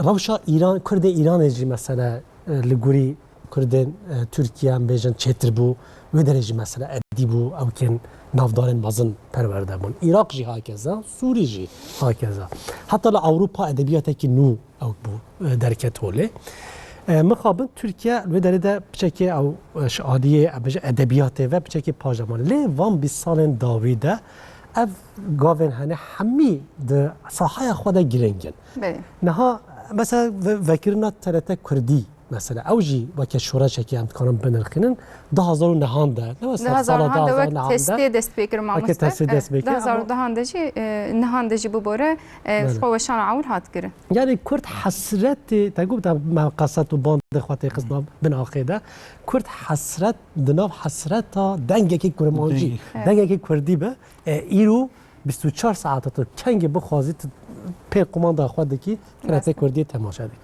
rewşa Îran, Kurdên Îranê jî mesela, e, li gorî Kurdên, e, Tirkiye em bêjin çêtir bû. Wê derê jî mesela edîb û ewkên navdarên mezin perwerde bûn. Îraq jî hakeza, Sûrî jî hakeza. Heta li Ewropa edebiyatekî nû ew bû, e, derket holê. E, mixabin Tirkiye li wê derê de piçekê ew, e, ji aliyê, e, bêje edebiyatê ve piçekê paş de man. Lê van bîst salên dawî de ev gavên hene hemî di sahaya xwe de girîng in. Belê. Niha mesela ve-, vekirina T R T Kurdî mesela ew jî weke şoreşekê em dikarin binirxînin. Du hazar û nehan de, ne wisa Du hazar sala nehan de du hazar nehan wek de. testê dest pê kir Weke mamoste. testê dest pê kir, Du hazar û nehan de jî, e, nehan de jî bibore, e, Belê. xwe weşana ewil hat kirin. Yani Kurd hesretê, te got, me qeset û bandê xwe tê xist nav bin axê de. Kurd hesret, di nav hesreta dengekî kurmancî, Deng. Evet. dengekî kurdî be. E, îro bîst û çar saet tu kengê bixwazî, tu pê qumanda xwe dikî, T R T Rast. Kurdiyê temaşe dikî.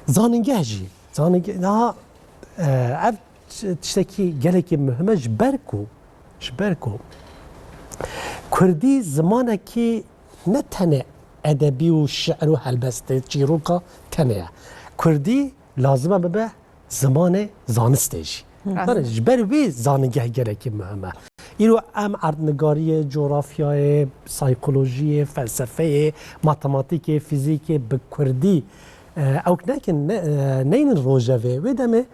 Zanîngeh jî, zanîngeh, niha, e, ev t-, tiştekî gelekî muhim e ji ber ku, ji ber ku kurdî zimanekî ne tenê edebî û şi'r û helbestê çîroka tenê ye. Kurdî lazim e bibe zimanê zanistê jî. Rast. Yanî ji ber wî zanîngeh gelekî muhim e. Îro em erdnigariyê, cografyayê, saykolojiyê, felsefeyê, matematîkê, fîzîkê bi kurdî, e, ew nekin, ne, e, neynin rojevê. Wê demê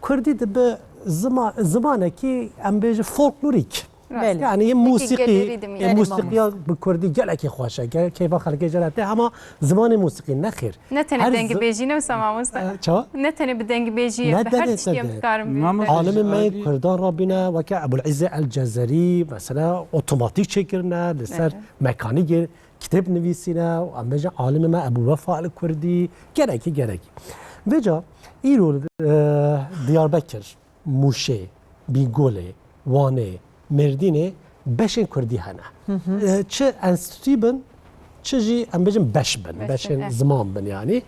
kurdî dibe zima-, zimanekî, em bêjin, folklorîk. Belê. Yani yê Yekî musîqî, gelêrî dimîne. Yê Belê, musîqiya mamoste. Bi kurdî gelekî xweş e. Gel-, keyfa xelkê jela tê hema zimanê musîqî nexêr. Ne tenê Her dengê zi- bêjî ne wisa mamoste. E, çawa? Ne tenê bi dengê bêjî ye, Ne bi her denê tiştî em tenê. Dikarin bêjin. Mamoste Alimê me yê Kurdan rabîne, weke Ebul Îzzê El Cezerî, mesela otomatîk çêkirine, li ser Evet. mekanî gê-, kitêb nivîsîne, û em bêjin alimê me Ebû Wefa El Kurdî, gerekî, gerekî. Vêca îro, e, Diyarbekir, Mûşê, Bîgolê, Wanê, Mêrdînê beşên kurdî hene. Hı hı. E, çi enstîtûyî bin, çi jî em bêjin beş bin, Beş bin, beşên eh. ziman bin yanî.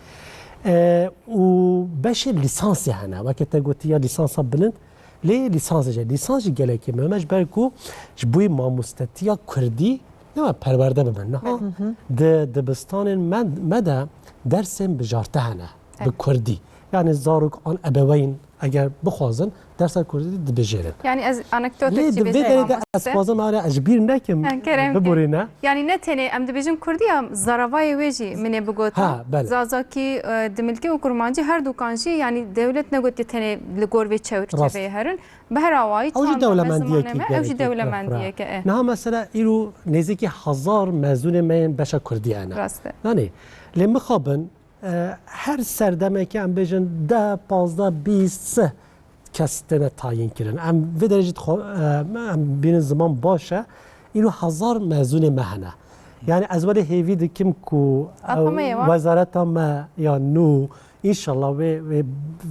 E, û beşê lîsansê hene. Weke te gotî ya lîsansa bilind, lê lîsansê jî. Lîsans jî gelekî muhim e, ji ber ku ji bo mamostetiya kurdî ne perwerde bibin. Niha Hı hı. di dibistanên me, me de dersên bijarte hene bi Evet. kurdî. Yani zarok an ebeweyn eger bixwazin dersa kurdî dibijêrin. Yani ez anekdotek Lê jî di vê bêjim derê de ez mamoste. Dixwazim ara ez ji bîr nekim, Ha, kerem ke. Biborîne. Yani ne tenê em dibêjin kurdî ya zaravayê wê jî min ê bigotin. Ha, belê. Zazakî, e, dimilkî û kurmancî her dukan jî yani dewlet negotiye tenê li gor vê çew-, Rast. çeveyê herin. Bi her awayî Ew jî çanda me dewlemendiyekî zimanê me, ew jî gerekî dewlemendiyeke, berfireh. E. Niha mesela îro nêzîkî hezar mezûnê me yên beşa kurdî hene. Rast e. Yani lê mixabin E, her serdemekê em bêjin deh, pazdeh, bîst, sih kes têne tayîn kirin. Em vê derê jî dixwe-, e, em bînin ziman baş e. Îro hezar mezûnê me hene. Yani ez welê hêvî dikim ku, e, Apa me ye wa? Wezareta me ya nû, înşallah wê, wê,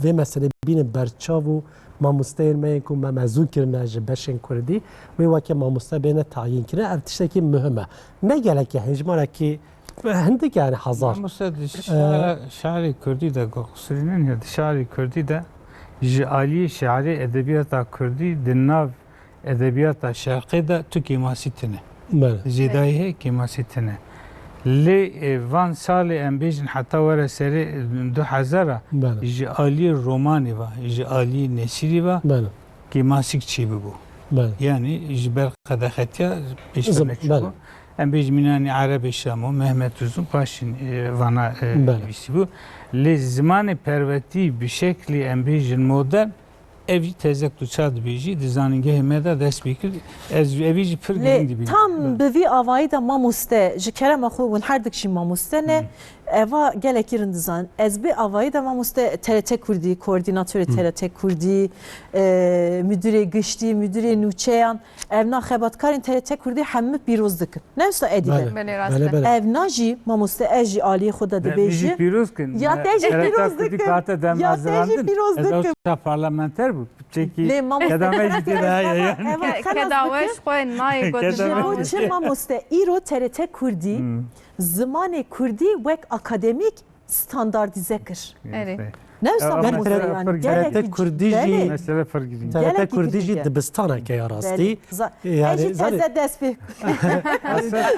vê meselê bîne berçav û mamosteyên me yên ku me mezûn kirine ji beşên kurdî, wê weke mamoste bêne tayîn kirin. Ev tiştekî muhim e. Ne gelekî hejmarekî Hindik yani hezar. Mamoste di Ee, şiara-, şiarê kurdî de, ku qusirî nîne, di şiarê kurdî de ji aliyê şiarê edebiyata kurdî di nav edebiyata şerqê de tu kêmasî tine. Belê. Zêdayî heye, kêmasî tine. Lê, e, van salê em bêjin heta were serê, e, du hezar a Belê. Ji aliyê romanê ve, ji aliyê nesîrî ve Belê. Kêmasîk çêbibû. Belê. Yanî ji ber qedexetiya pêşve Zim-, neçûbû. Belê. Em bêjin mînanî Erebê Şamo, Mehmet Uzun, paşîn, e, vana, e, Belê. Nivîsîbû. Lê zimanê perwetî bi şeklî em bêjin modern, ev jî teze ku tu ça dibêjî, di zanîngehê me de dest pê kir. Ez, evî jî pir Lê girîng dibînim. Tam Belê. Bi vî avayî de mamoste, ji kerema xwe hûn her dik jî mamoste ne, Hı. Eva gelekî rind dizanin. Ez bi avayî de mamoste T R T Kurdî, koordînatorê Hı. T R T Kurdî, e, müdürê giştî, müdürê nûçeyan, evna xebatkarên T R T Kurdî hemû pîroz dikim. Ne wisa Edî Belê. be? Belê, rast Belê, e. belê. Evna jî mamoste ez jî aliyê xwe de Be, dibêjim. Bizi pîroz kin. Ya Me-, te jî T R T pîroz Kurdî dikim. Kate dem Ya te jî hazırlandın. Pîroz Ez dikim. Olsa parlamenter bû. Çekî Lê mamoste keda me jî tê de heye yani. Eva, xelas Keda dikim. Weş xwe nayê gotin Keda Ji bo weş. Çi mamoste îro T R T Kurdî Hmm. zimanê kurdî wek akademîk standardîze kir. Erê. Ne wisa Ama mamoste mesela yani, pir gelek T R T Kurdî jî, belê. Mesela pir girîng. T R T Gelek Kurdî jî girîng e. Dibistaneke ya rastî. Belê. Za-, Yani ez jî zaten teze dest pê.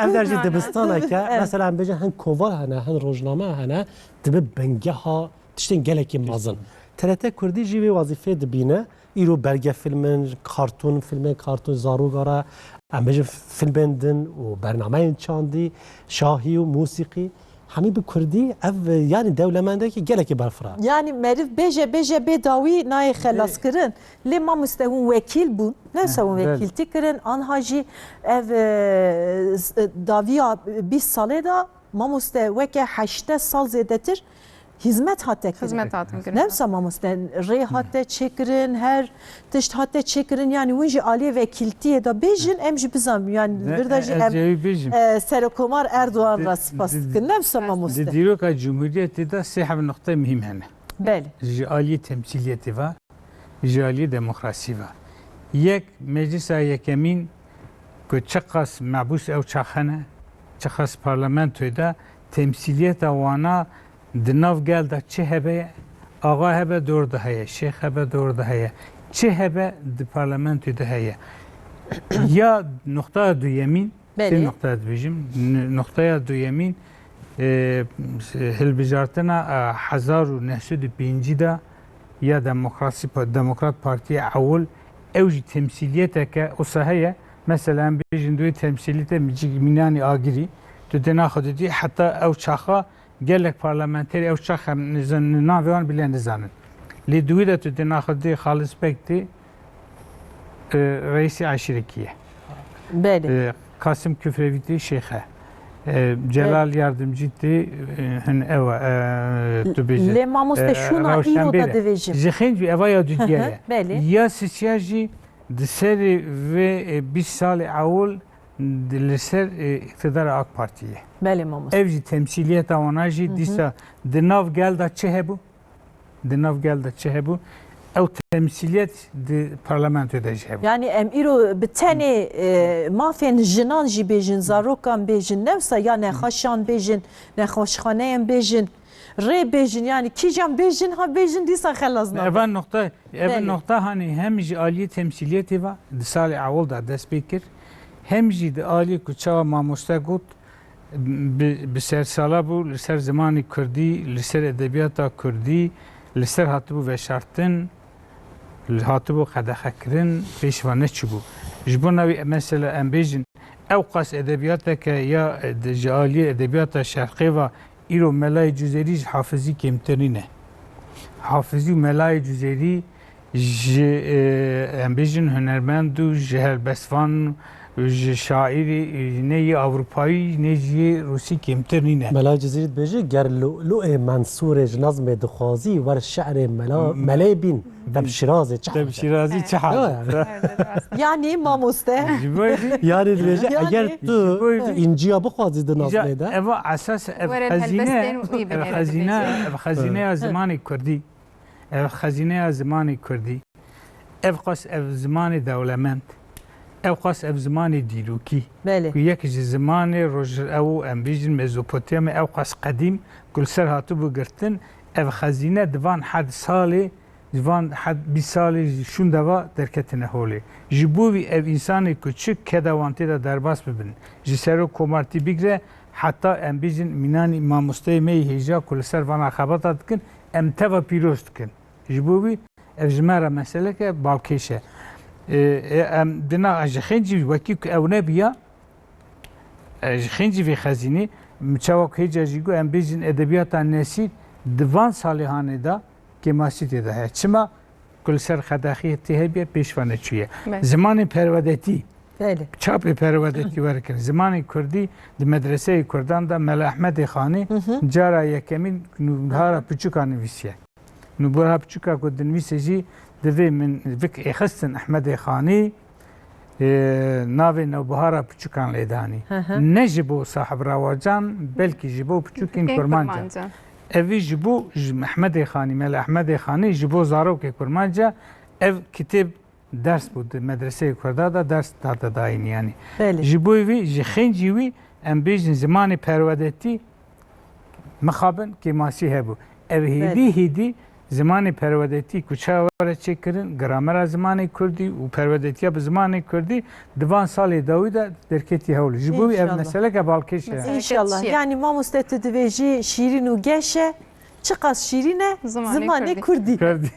Ev der jî dibistaneke, Evet. Mesela em bêjin hin kovar hene, hin rojname hene, dibe bingeha tiştên gelekî mezin. T R T Kurdî jî vê wezîfeyê dibîne. Îro belgefilm in, kartûn, filmên kartûn, zaroka re, em bêjin filmên din û bernameyên çandî, şahî û mûsîqî, hemî bi kurdî, ev, yanî dewlemendekî gelekî berfireh. Yani meriv bêje, bêje bê dawî nayê xelaskirin. Lê mamoste hûn wekîl bûn, ne wisa hûn Belê. Wekîltî kirin, anha jî ev, e, s-, e, dawiya bîst salê de mamoste weke heştê sal zêdetir hizmet hate kirin. Hizmet hatin kirin. Ne wisa mamoste rê hate çêkirin, her tişt hate çêkirin, yani hûn jî aliyê vekîltiyê de bêjin, em jî bizanin, yani Ne, vir de jî ez em, ê wî bêjim. E, Serokomar Erdogan Di-, re spas di-, dikin. Ne wisa mamoste. Di dîroka Cumhuriyetê de sê heb nuqteyê muhîm hene. Belê. Ji aliyê temsîliyetê ve, ji aliyê demokrasî ve. Yek, Meclisa Yekemîn ku çiqas mebûs ew çax hene, çiqas parlamentoyê de temsîliyeta wana di nav gel de çi hebe ye, axa hebe dor de heye, şêx hebe dor de heye, çi hebe di parlamentoyê de heye. Ya nuqtaya duyemîn, Belê. Sê nuqte dibêjim. N-, nuqteya duyemîn, e, hilbijartina, e, hezar û neh sed û pêncî de ya Demokrasî Pa-, Demokrat Partiyê ewil, ew jî temsîliyeteke wisa heye. Mesela em bêjin di wê temsîliyetê mi cî-, mînanî agirî, tu dê naxwe didî, heta ew çaxa gelek parlamenterî ew çax em nizan-, navê wan bile nizanin. Lê di wî de tu dê naxwe didî Xalis Beg tê, e, reîsê eşîrekî ye. Belê. E, Kasım Küfrevî tê şêx e. E, Celal Yardımcı tê, e, hin ew e, e, tu bêje. Lê mamoste, e, şûna îro de divêjim. Ji xênc û eva ya dudiye ye. Belê. Ya sisiya jî di serê vê, e, bîst salê ewil di li ser, e, îqtidara AK Partî ye. Belê mamoste. Ev jî temsîliyeta wana jî dîsa di nav gel de çi hebû? Di nav gel de çi hebû? Ew temsîliyet di parlamentoyê de jî hebû. Yani em îro bi tenê, e, mafên jinan jî bêjin, zarokan bêjin, newsa ya nexweşan bêjin, nexweşxaneyan bêjin, rê bêjin, yani kîjan bêjin, ha bêjin dîsa xelas nabe. Eva noqta, eva Belê. Noqta hanî hem ji aliyê temsîliyetê ve di salê ewil de dest pê kir, hem jî di aliyê ku çawa mamoste got, bi, bi sersala bû li ser zimanê kurdî, li ser edebiyata kurdî, li ser hatibû veşartin, li hatibû qedexekirin, pêş ve neçûbû. Ji bona wî mesela em bêjin, ew qas edebiyateke ya, e, de, ji aliyê edebiyata şerqê ve îro Melayê Cizêrî ji Hafizî kêmtir nîne. Hafizî û Melayê Cizêrî ji, e, em bêjin hunermend û ji helbestvan û ji şaîrê, e, ne yê Ewropayî ne jî yê Rûsî kêmtir nîne. Mela Cizîrî dibêje, ger Lu-, Luê Mensûrê ji nazmê dixwazî, wer şi'rê Mela, M-, Melê bîn, Teb Şîrazê çi hal e? Teb Şîrazî çi hal e? Ya. Yani mamoste. Ji bo vî Yani dibêje, Yani eger tu Ji bo vî înciya bixwazî di nazmê de. Eva esas ev Were xezîne, helbestên wî ev binêre xezîne, dibêje. Ev xezîneya zimanê kurdî. Ev xezîneya zimanê kurdî, ev qas ev zimanê dewlemend, ew qas ev zimanê dîrokî, Belê. Ku yek ji zimanê roj ew em bêjin Mezopotamya ew qas qedîm ku li ser hatibû girtin, ev xezîne di van hed salê, di van hed bîst salê ji şûnde ve derketine holê. Ji bo vî ev însanê ku çi keda wan tê de derbas bibin, ji serok komartî bigre heta em bêjin mînanî mamosteyê me yê hêja ku li ser vana xebata dikin, em teva pîroz dikin. Ji bo wî ev ji me re meseleke balkêş e. Ê, ê, em dina ji xêncî wekî ku ew nebiya, e, ji xêncî vê xezînê, min çawa ku hêca jî got, em bêjin edebiyata nesîr di van salê hanê de kêmasî tê de heye. Çima? Ku li ser qedexiyê tê hebiye pêş ve neçûye. Belê. Zimanê perwedetî, Belê. Çapê perwedetî were kirin. Zimanê kurdî di medreseyê kurdan de Mela Ehmedê Xanî Hı hı. cara yekemîn nûbihara piçûka nivîsiye. Nûbûra piçûka ku dinivîse jî divê min vik êxistin Ehmedê Xanî, e, navê newbihara piçûkan lê danî. Hı hı. Ne ji bo sahib rewacan, belkî ji bo piçûkên Piçûkên kurmanca. Kurmanca. Evî ji bo, ji Ehmedê Xanî, Mela Ehmedê Xanî ji bo zarokê kurmanca ev kitêb ders bû di medreseyê kurda de ders date dayîn yanî. Belê. Ji bo vî, ji xêncî wî em bêjin zimanê perwedetî mixabin kêmasî hebû. Ev hêdî Belê. Hêdî zimanê perwedetî ku çawa were çêkirin, gramera zimanê kurdî û perwedetiya bi zimanê kurdî di van salê dawî de derketî hewl. Ji bo wî ev İnşallah. Meseleke balkêş e. Mesele İnşallah. Çi ye? Yani mamoste tu dibêjî şîrîn û geş e. Çiqas şîrîn e Zimanê zimanê kurdî. Kurdî. Kurdî.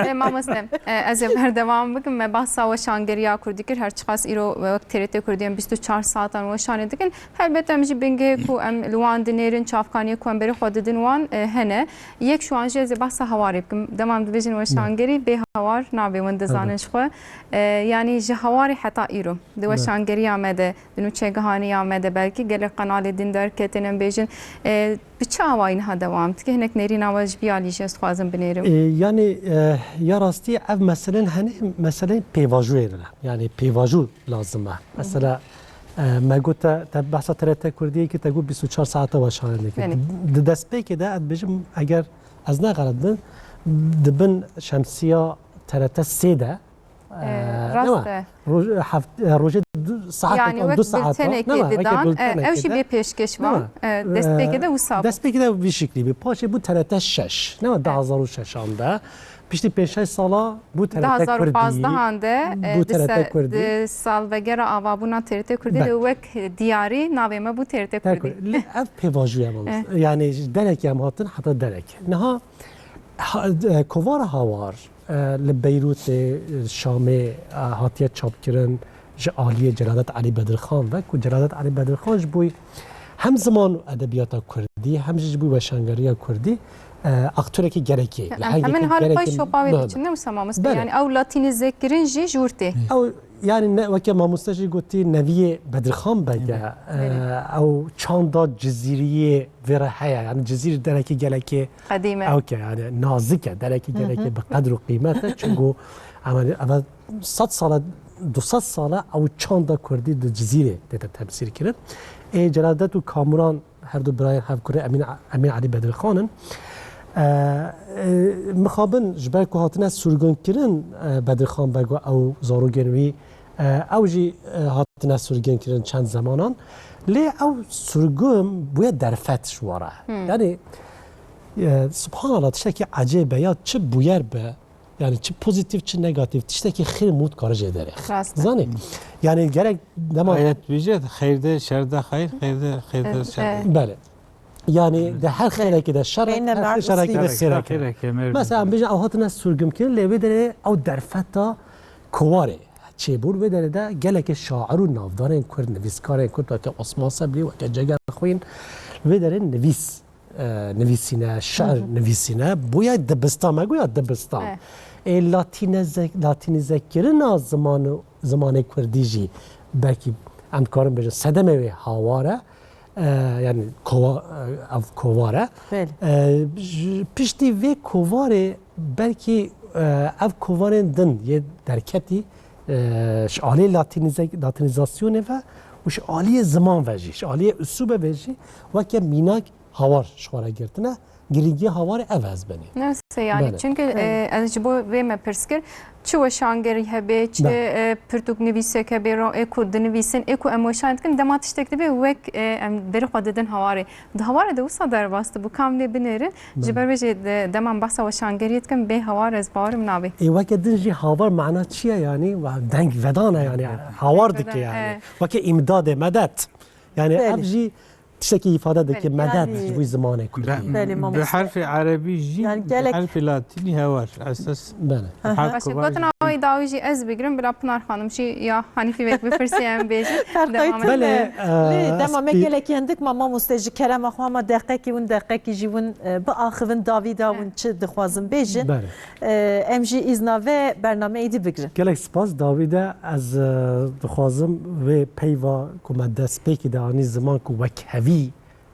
E, mamoste, e, ez ê berdewam bikim. Me behsa weşangeriya kurdî kir. Her çiqas îro wek T R T Kurdî em bîst û çar saetan weşanê dikin. Helbet em jî bingehê ku em li wan dinêrin, çavkaniyê ku em berê xwe didin wan, e, hene. Yek ji wan jî ez ê behsa hewarê bikim. Dema em dibêjin weşangerî, bê hawar nabê, win dizanin Evet. ji xwe. E, yanî ji hewarê heta îro. Di Evet. weşangeriya me de, di nûçegihaniya me de belkî gelek qenalê din derketin, em bêjin, e, bi çi awayî niha dewam dike? Hinek nêrîna we ji vî alî jî ez dixwazim binêrim. E, yanî, e, ya rastî ev meselen henê meseleyên pêvajoyê ne. Yanî pêvajo lazim e. Mesela, e, me got te, te behsa T R T Kurdiyê kir, te got bîst û çar saeta weşanê dike. Belê. Di destpêkê de ez dibêjim, eger ez ne xelet bim, di bin şemsiya T R T sê de, Ee, Ee, rast nema? E. Roj-, heft-, e, rojê du saet Yani dikan, wek du saet biltenekê dikan. Nema, weke didan, e, biltenekê ew jî de. Bê pêşkêş Nema? Van. E, destpêkê de wisa bû. Destpêkê de vî şiklî bî. Paşê bû T R T şeş. Nema, Evet. du hazar û şeş an de. Piştî pênc şeş sala bû T R T Kurdî. Du hazar û pazdeh an de, e, Bû di T R T se-, Kurdî. Di salvegera avabûna T R T Kurdî Be. De wek diyarî navê me bû T R T Kurdî. T R T Kurdî. Lê ev pêvajoya me. Eh. Yani ji derekê em hatin heta derek. Niha ha-, e, kovara hawar, e, li Beyrûtê, e, Şamê, e, hatiye çapkirin ji aliyê Celadet Elî Bedirxan ve ku Celadet Elî Bedirxan ji bo hem ziman û edebiyata kurdî hem jî ji bo weşangeriya kurdî, e, aktorekî gerekê. Em hemî niha li pay şopa wê diçin, ne wisa mamoste? Belê. Yani ew latînîzekirin jî ji wir tê. Ew Yani ne, weke mamoste jî gotî, neviyê Bedirxan Beg e. Belê. Belê. Ew çanda Cizîriyê vê re heye. Yani Cizîr derekî gelekê Qedîm e. Ew ke yani nazik e, derekî Hı hı. gelekê bi qedr û qîmet e. Çunku ama eve sed sala, du sed sala ew çanda Kurdî di Cizîrê tête temsîl kirin. Ê Celadet û Kamuran her du birayên hevkurê Emîn, Emîn Elî Bedirxan in. E, e, mixabin ji ber ku hatine surgunkirin, e, Bedirxan Beg û ew zarokên wî, e, ew jî, e, hatine surgunkirin çend zemanan. Lê ew surgun bûye derfet ji we re. Hmm. Yani, e, subhanallah, tiştekî ecêb e ya çi bûyer be, yani çi pozitif, çi negatif, tiştekî xêr mût kare jê derê. Rast e. Zanî? Yani gerek dema Ayet bije, xeyr de, şer de xeyr, xeyr de, xeyr de, Evet, şer de. evet. Belê. Yani de her xêrekê de şer, Beyne her nar şerekê de usli. Xêrekê, xêrekê. xêrekê, mevzu. Mesela em bêjin ew hatine surgumkirin, lê wê derê ew derfeta kovarê çêbûn, wê derê de gelekê şair û navdarên Kurd, nivîskarên Kurd, weke Osman Seblî, weke Ceger Xwîn, wê derê nivîs, e, nivîsîne, şer Hı hı. nivîsîne, bûye dibistan, me goya dibistan. Evet. Ê latîneze-, latînîzekirina ziman, zimanê Kurdî jî belkî em dikarin bêjin sedemê wê hawar e. E, yani kova-, e, ev kovar e. Belê. E, ji, piştî vê kovarê belkî, e, ev kovarên din yê derketî, e, ji aliyê latînîze-, latînîzasyonê ve û ji aliyê ziman ve jî, ji aliyê usûbe ve jî weke mînak hawar ji xwe re girtine. Girîngiya hawarê ev ez benî. Neyse yani, Belê. çünkü, Belê. e, ez ji bo vê me pirs kir, çi weşangerî hebe, çi, Belê. e, pirtûk nivîsek hebe, ro-, ê ku dinivîsin, ê ku em weşan dikin, dema tiştek dibe wek, e, em derî xwe didin hawarê. Di hawarê de wisa derbas dibû, kam lê binêrin. Belê. Ji ber vê jî de-, dema em behsa weşangeriyê dikin, bê hawar ez bawerim nabe. Ê weke din jî hawar mana çi ye yani? Wa deng vedana yani. Hawar dike yani. Evet. Weke îmdadê, medet. Yani Belê. ev jî tiştekî îfade dike, Belê. medet Yani ji bo zimanê Kurdî. Be-, Belê, bi mamoste. herfê erebî jî, Yani bi gelek herfê latînî hewar. Esas Belê. Aha. her Baş e, kovar gotina jî. wê dawî jî ez bigirim, bila Pinar Xanim jî ya Hanîfî vek bipirse em bêjin. Ferqayî Devam tune. Belê, Lê e, dema me spî- gelekî hindik ma mamoste ji kerema xwe ma deqekî win, deqekî jî win, e, biaxivin dawî da win çi dixwazin bêjin. Belê. E, em jî îzna ve bernameyê dî bigirin. Gelek spas dawî de ez, e, dixwazim vê peyva ku me destpêkî de anî ziman ku wekhevî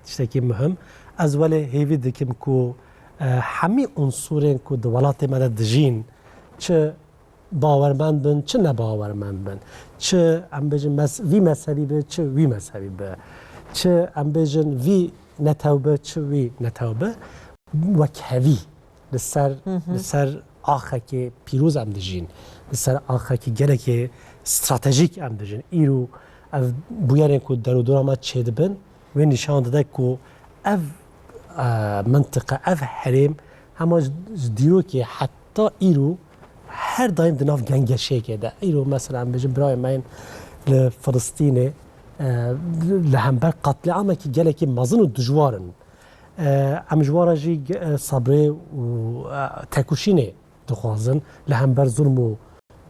tiştekî muhim. Ez welê hêvî dikim ku, e, hemî unsurên ku di welatê me de dijîn, çi bawermend bin, çi nebawermend bin, çi em bêjin mez-, vî mezhebî bi, çi wî mezhebî bi, çi em bêjin vî netew bi, çi wî netew bi, wekhevî li ser, Hı hı. li ser axekê pîroz em dijîn, li ser axekî gelekê stratejîk em dijîn. Îro ev bûyerên ku derûdora me çêdibin, wê nîşan dide ku ev, e, mintiqe, ev herêm hema ji, ji dîrokê heta îro her daîm di nav gengeşeyekê de. Îro mesela em bêjin birayên me yên li Filistînê, e, li hember qatliamekî gelekî mezin û dijwar in. E, em ji wan re jî ge-, e, sebrê û, e, tekoşînê dixwazin li hember zulm û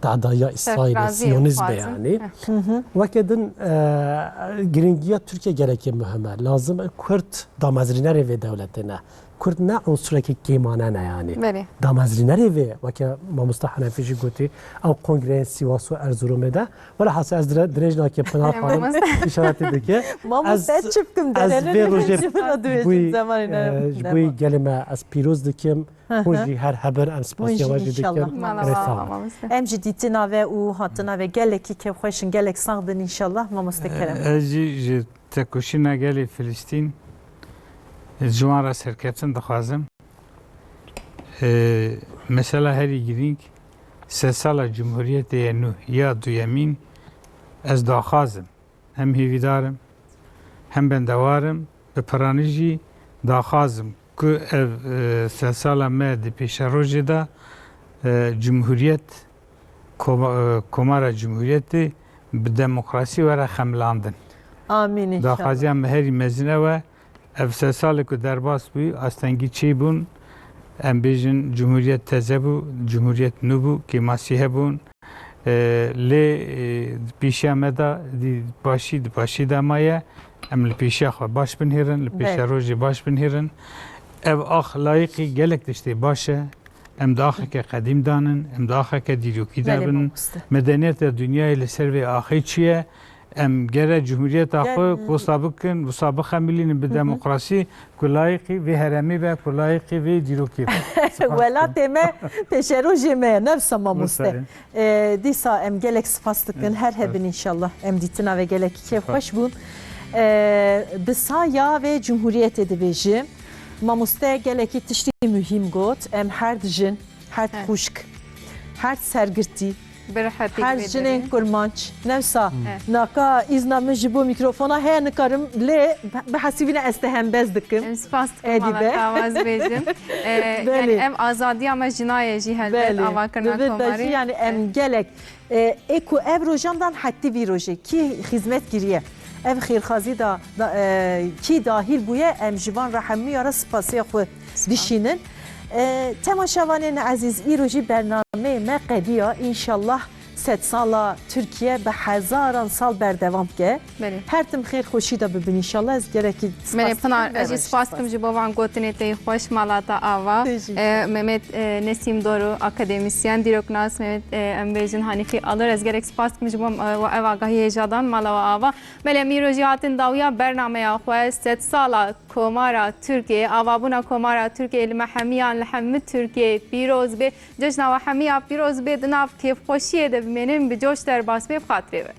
dadayiya Îsraîlê, Serfiraziyê Siyonîzmê dixwazin. yanî. Heh. Hı hı. Weke din, e, girîngiya Tirkiye gelekî muhim e. Lazim e Kurd damezrînerê vê dewletê ne. Kurd ne unsurekî kêmane ne yanî. Belê. Damezrînerê vê, weke mamoste Henefî jî gotî, ew kongreyên Sîwas û Erzurumê de. Wela hase ez dire-, dirêj nakim Pinar Xanim Mamoste. îşaretê dike. Mamoste Ez, çi bikim ez derene vê rojê ji min re ji bo, dibêjin zemanê e, ne. ji bo Dema. gelê me ez pîroz dikim. Hı hı. Hûn jî her hebin, em Hûn spasiya jî we jî inşallah. dikin. Mala Erê, sağ mala olun. mamoste. Em jî dîtina ve û hatina ve gelekî kêfxweş in, gelek sax bin inşallah mamoste Kerem. Ez jî ji tekoşîna gelê Filistîn, ji wan re serkeftin dixwazim. E, mesela herî girîng, sedsala Cumhuriyetê ye nû ya duyemîn, ez daxwazim. Hem hêvîdar im, hem bendewar im, bi piranî jî daxwaz im ku ev, e, sedsala me di pêşerojê de, e, Cumhuriyet, Koma-, e, Komara Cumhuriyetê bi demokrasî were xemilandin. Amîn inşallah. Daxwaziya me herî mezin ew e. Ev sedsalê ku derbas bû, astengî çêbûn, em bêjin Cumhuriyet teze bû, Cumhuriyet nû bû, kêmasî hebûn. E, lê, e, di pêşiya me de, di başî, di başî de maye, em li pêşiya xwe baş binihêrin, li Belê. pêşerojê baş binihêrin. Ev ax layiqî gelek tiştê baş e. Em daxeke qedîm danin, em daxeke dîrokî Belê dabin. Mamoste. Medeniyeta dinyayê li ser vê axê çi ye? Em gere cumhuriyeta Gel- xwe wisa bikin, wisa bixemilînin bi Hı hı. demokrasî, ku layîqî vê herêmê be, ku layîqî vê dîrokê be. Spas dikim. Welatê me, pêşerojê me ye, ne wisa mamoste. Wisa ye. Ee, dîsa em gelek spas dikin, Evet, her evet. Hebin inşallah. Em dîtina ve gelekî kêf Spas. Xweş bûn. Ee, bi saya ve cumhuriyetê dibêjim. Mamoste gelekî tiştî muhîm got. Em her dijin, her He. Xwişk, her sergirtî, Bi rehetî her jinên kurmanc. Ne wisa. He. Naka îzna min ji bo mîkrofona heye nikarim lê bihesibîne ez te hembez dikim. Em spas dikim Êdî mala be. Te awaz bêjim. Ee, Belê. Yani ev azadiya me jina ye jî helbet Belê. Avakirina Dibit de komarê. Jî yani em He. Gelek e, ê ku ev rojan dan hetî vî rojê kî xizmet kiriye, ev xêrxazî da, da, e, kî dahîl bûye, em ji van re hemûya re spasiya xwe dişînin. E, temaşevanên ezîz, îro jî bernameyê me qediya. Înşallah sedsala Tirkiye bi hezaran sal berdewam bike. Belê. Her tim xêr xweşî de bibin înşallah. Ez gerekî Belê Pinar, ez jî spas dikim ji bo van gotinê te yî xweş, mala te ava. Te jî. E, Mehmet, e, Nesîm Doru, akademisyen, dîroknas, Mehmet, e, em bêjin Hanîfî Alor, ez gelek spas dikim ji bo, e, we ev agahî hêja dan, mala we ava. Belê, em îro jî hatin dawiya bernameya xwe, sedsala Komara Tirkiyê, avabûna Komara Tirkiyê li me hemiyan, li hemî Tirkiyeyê pîroz bê. Cejna we hemiya pîroz bê, di nav kêfxweşiyê de bimênin, bi coş derbas bê, bi xatirê we.